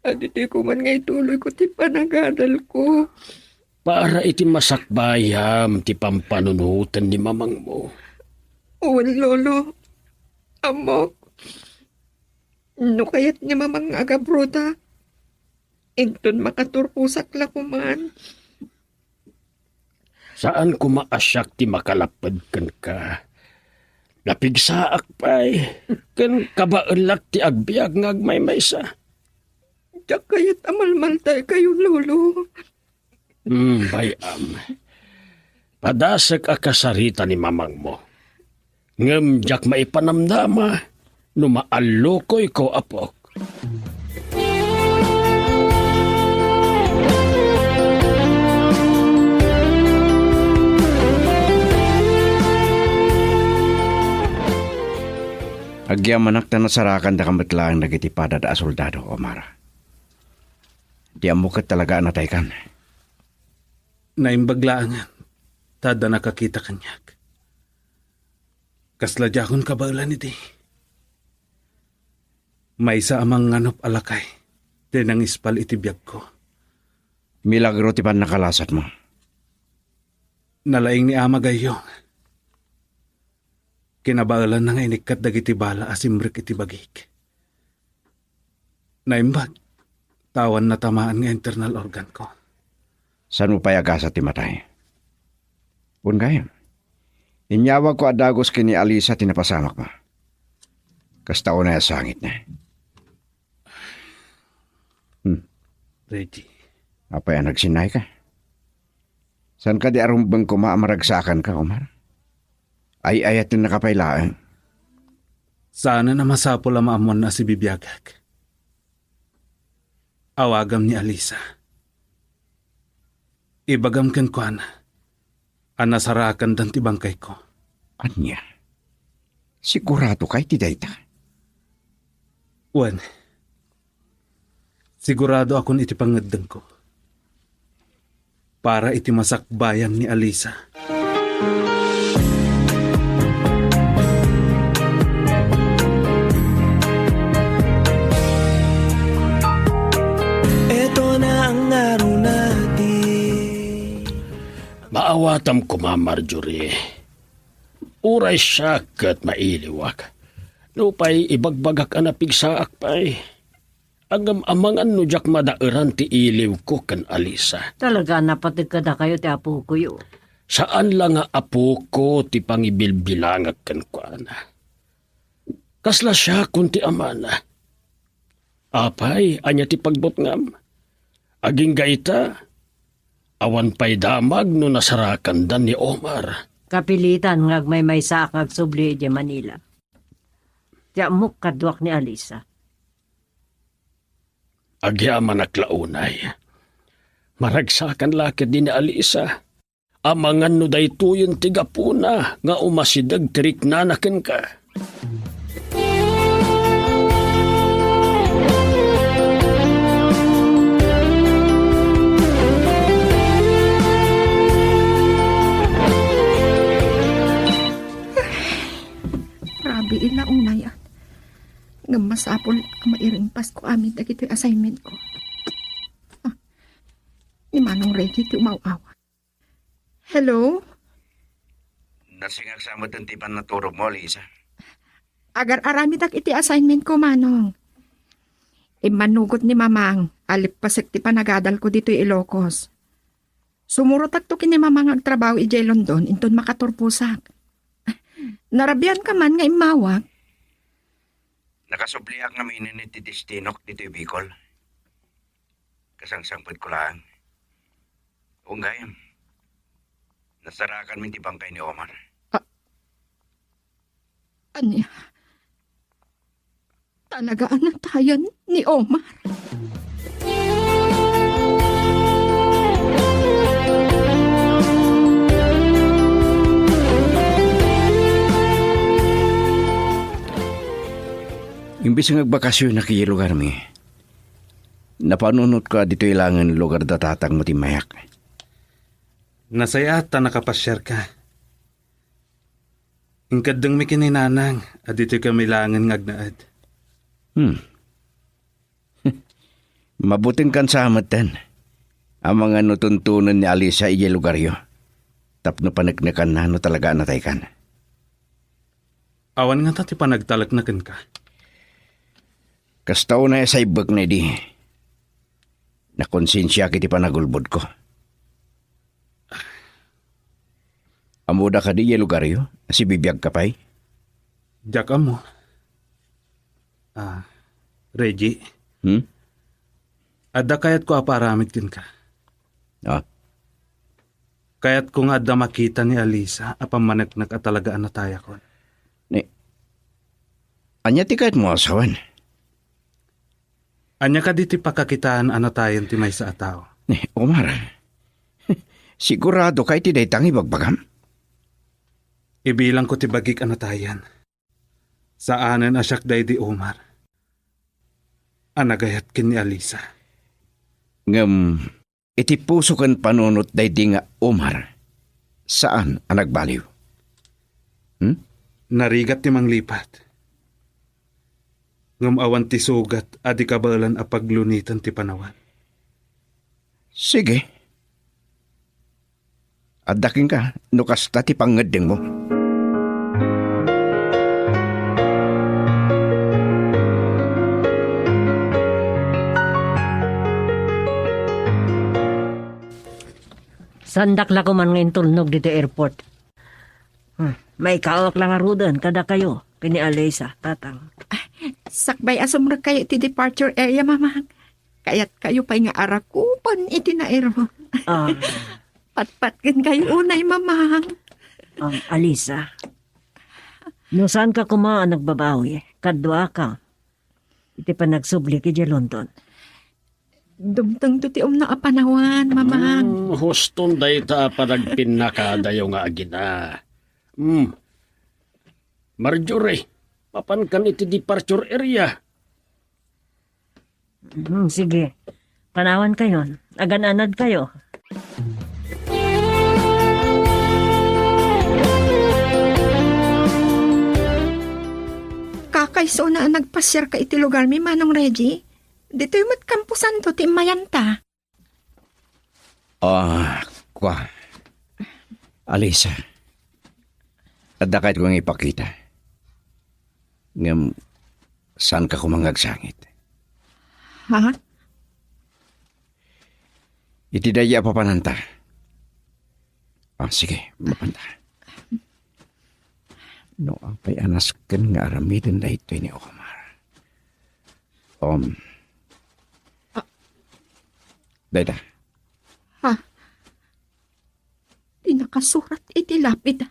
Aditoy koma nga ituloyko ti panagadalko. Para iti masakbayam ti pampanunoten ni mamangmo. Wen, Lolo. Ammok. No kayat ni Mamang nga agabroda, inton makaturposak la koman. Saan koma a siak ti makalapped kenka. Napigsaak pay, ken kabaelak ti agbiag nga agmaymaysa. Diak kayat a malmaltaykayo, Lolo. Hmm, bay-am. Padasek a kasarita ni mamangmo. Ngem diak maipanamnama no maallukoyko, apok. Agyamanak ta nasarakandaka met laeng dagiti padada a soldado, Omar. Di ammo ket talaga a nataykan. Naimbag laengen ta adda nakakita kaniak. Kasla diakon kabaelan idi. Maysa a mangnganup a lakay ti nangispal iti biagko. Milagro ti pannakalasatmo. Nalaing ni Ama Gayyong. Kinabaelanna nga inikkat dagiti bala a simrek iti bagik. Naimbag, ta awan natamaan nga internal organ ko. Saan mo pay agasat ti matay? Wen gayam, inyawagko a dagus ken ni Alisa ti napasamakmo. Kasta unay a sangitna. Hmm. Reggie. Apay a nagsinnayka? Saan kadi a rumbeng koma a maragsakanka, Omar? Ay-ayatennaka pay laeng. Saanen a masapul a maammoanna a sibibiagak. Awagam ni Alisa. Ibagam kenkuana a nasarakandan ti bangkayko. Ania? Siguradokay ti dayta? Wen, siguradoakon iti pangngeddengko. Para iti masakbayan ni Alisa. Eto na ang araw natin. Maawatam koma, Marjorie. Uray siak ket mailiwak. Nupay ibagbagak a napigsaak pay. Ngem amangan no diak madaeran ti iliwko ken Alisa. Talaga a napateg kadakayo ti apokoyo. Saan la nga apoko ti pangibilbilangak kenkuana. Kasla siakon ti amana. Apay, ania ti pagbutngam? Agingga ita, awan pay damag no nasarakandan ni Omar. Kapilitan nga agmaymaysaak nga agsubli idiay Manila. Ti ammok, kaduak ni Alisa. Agyamanak la unay. Maragsakan la ketdi ni Alisa. Amangan no daytoyen ti gapuna nga umasideg ti riknana kenka. Rabii la unay, a. Ngem masapul a mairingpasko amin dagitoy assignmentko. Ah, ni Manong Reggie ti umaw-awag. Hello? Nasingak sa met ti pannaturogmo, Alisa. Agar-aramidak iti assignment ko, Manong. Immanugot ni Mamang, alippasek ti panagadalko ditoy Ilocos. Sumurotakto ken ni Mamang nga agtrabaho idiay London, inton makaturposak. Narabianka man nga immawak? Nakasubliak ngamin iti destinok ditoy Bicol. Kasangsangpetko laeng. Unggayem, nasarakanmi ti bangkay ni Omar. A-, ania? Talaga a natayan ni Omar? Imbes nga agbakasyon a kay lugarmi, napanunotko a ditoy laengen lugar da tatangmo ti immayak. Nasayaat ta nakapasiarka. Inkeddengmi ken ni Nanang a ditoy kami laengen nga agnaed. Hmm. Mabutingkan sa metten. Amangan no tuntunen ni Alisa idiay lugaryo. Tapno paneknekanna no talaga a nataykan. Awan ngata ti panagtalekna kenka. Kasta unay a saibbekna idi. Nakonsensiak iti panagulbodko. Ammoda kadi idiay lugaryo? Sibibiagka pay? Diak ammo. Ah, Reggie. Hmm? Adda kayatko a paaramid kenka. Ah? Kayatko nga adda makita ni Alisa a pammaneknek a talaga a natayakon. Ni, ania ti kayatmo a sawen? Ania kadi ti pakakitaan a natayen ti maysa a tao? Ni, Omar, sigurado ka iti dayta nga ibagbagam? Ibilangko ti bagik a natayen. Saanen a siak daydi Omar a nagayat ken ni Alisa. Ngem, iti puso ken panunot daydi nga Omar, saan a nagbaliw. Hmm? Narigat ti manglipat. Ngem awan ti sugat a di kabaelan a paglunitan ti panawan. Sige. Adda kenka no kasta ti pangngeddengmo. Saandak la koman nga intulnog ditoy airport. Hmm, maikaawak la ngaruden kadakayo ken ni Alisa, Tatang. Ah, sakbay a sumrekkayo iti departure area, Mamang. Kayatkayo pay nga arakupen iti naero. Ah. Patpatgenkayo unay, Mamang. Ah, Alisa, no saanka koma a nagbabawi, kaduaka iti panagsubli idiay London. Dumtengto ti umno a panawan, Mamang. Hmm, huston dayta a panagpinnakadayo nga agina. Hmm. Marjorie, mapankan iti departure area. Hmm, sige. Panawankayon. Agan-anadkayo. Kakaisuna a nagpasiarka iti lugarmi, Manong Reggie. Ditoy met kamposanto ti immayanta. Ah, kua. Alisa, adda kayatko nga ipakita. Ngem, saanka koma nga agsangit. Ha? Iti daydi a papananta. Ah, sige, mapanta. No apay a nasken nga aramiden daytoy ni Omar. Um. Ah. Dayta. Ha? Ti nakasurat iti lapid.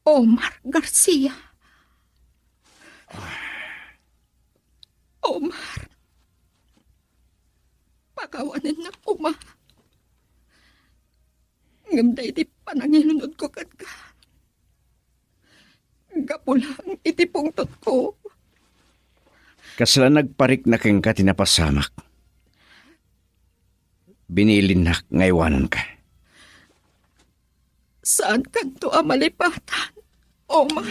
Omar Garcia. Omar. Pakawanennak koma. Ngem daydi panangilunodko kenka, gapu laeng iti pungtotko. Kasla nagparikna kenka ti napasamak. Binilinnak nga iwananka. Saankanto a malipatan, Omar.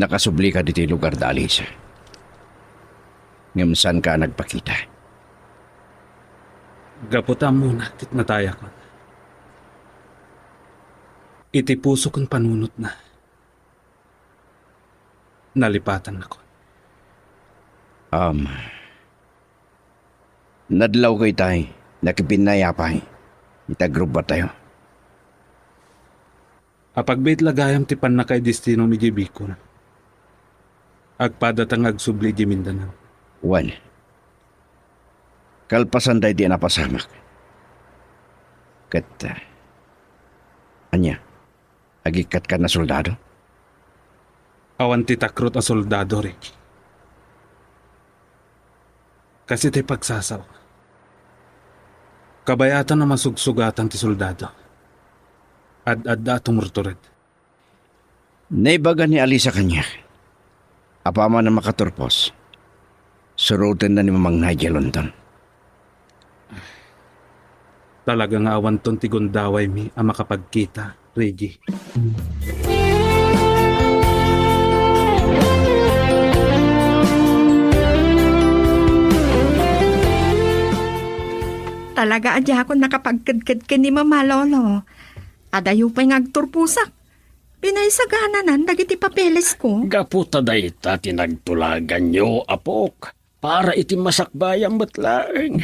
Nakasublika ditoy lugar da Alisa. Ngem saanka a nagpakita. Gapu ta ammona ti natayakon. Iti puso ken panunotna, nalipatannakon. Um, nadlawko itay, nakipinnayapay, iti agrubbatayo. Apagbiit la gayam ti pannakaidestinom idiay Bicol. Agpadata nga agsubli idiay Mindanao. Wen, kalpasan daydi a napasamak. Ket, ah, ania, agikkatka a soldado? Awan ti takrot a soldado, Ricky. Kas iti pagsasao, kabayatan a masugsugatan ti soldado. Ad-adda a tumurtured. Naibaga ni Alisa kaniak, apaman a makaturpos, surotenna ni Mamang Nigel London. Talaga nga awanton ti gundawaymi a makapagkita, Reggie. Talaga a diakon nakapagkedked ken ni Mama, Lolo. Adayo pay nga agturposak. Pinaisagananan dagiti papelesko. Gapu ta dayta ti nagtulaganyo, apok, para iti masakbayam met laeng.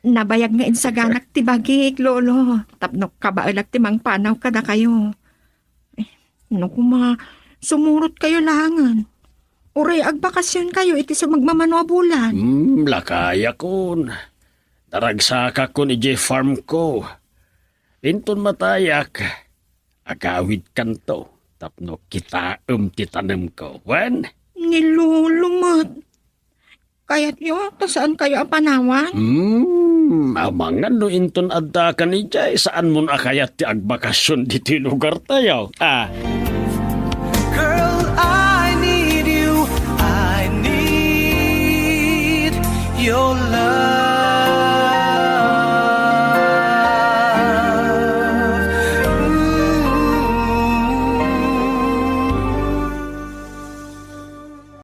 Nabayag nga insaganak ti bagik, Lolo, tapno kabaelak ti mangpanaw kadakayo. Eh, no koma, sumurotkayo laengen. Uray agbakasionkayo iti sumagmamano a bulan. Hmm, lakayakon. Daragsakakkon idiay farmko. Inton matayak, agawidkanto tapno kitaem ti tanemko. Wen? Ni Lolo met. Kayatyo ta saankayo a panawan? Hmm, amangan no inton addakan idiay, saanmon a kayat ti agbakasion ditoy lugartayo. Ah.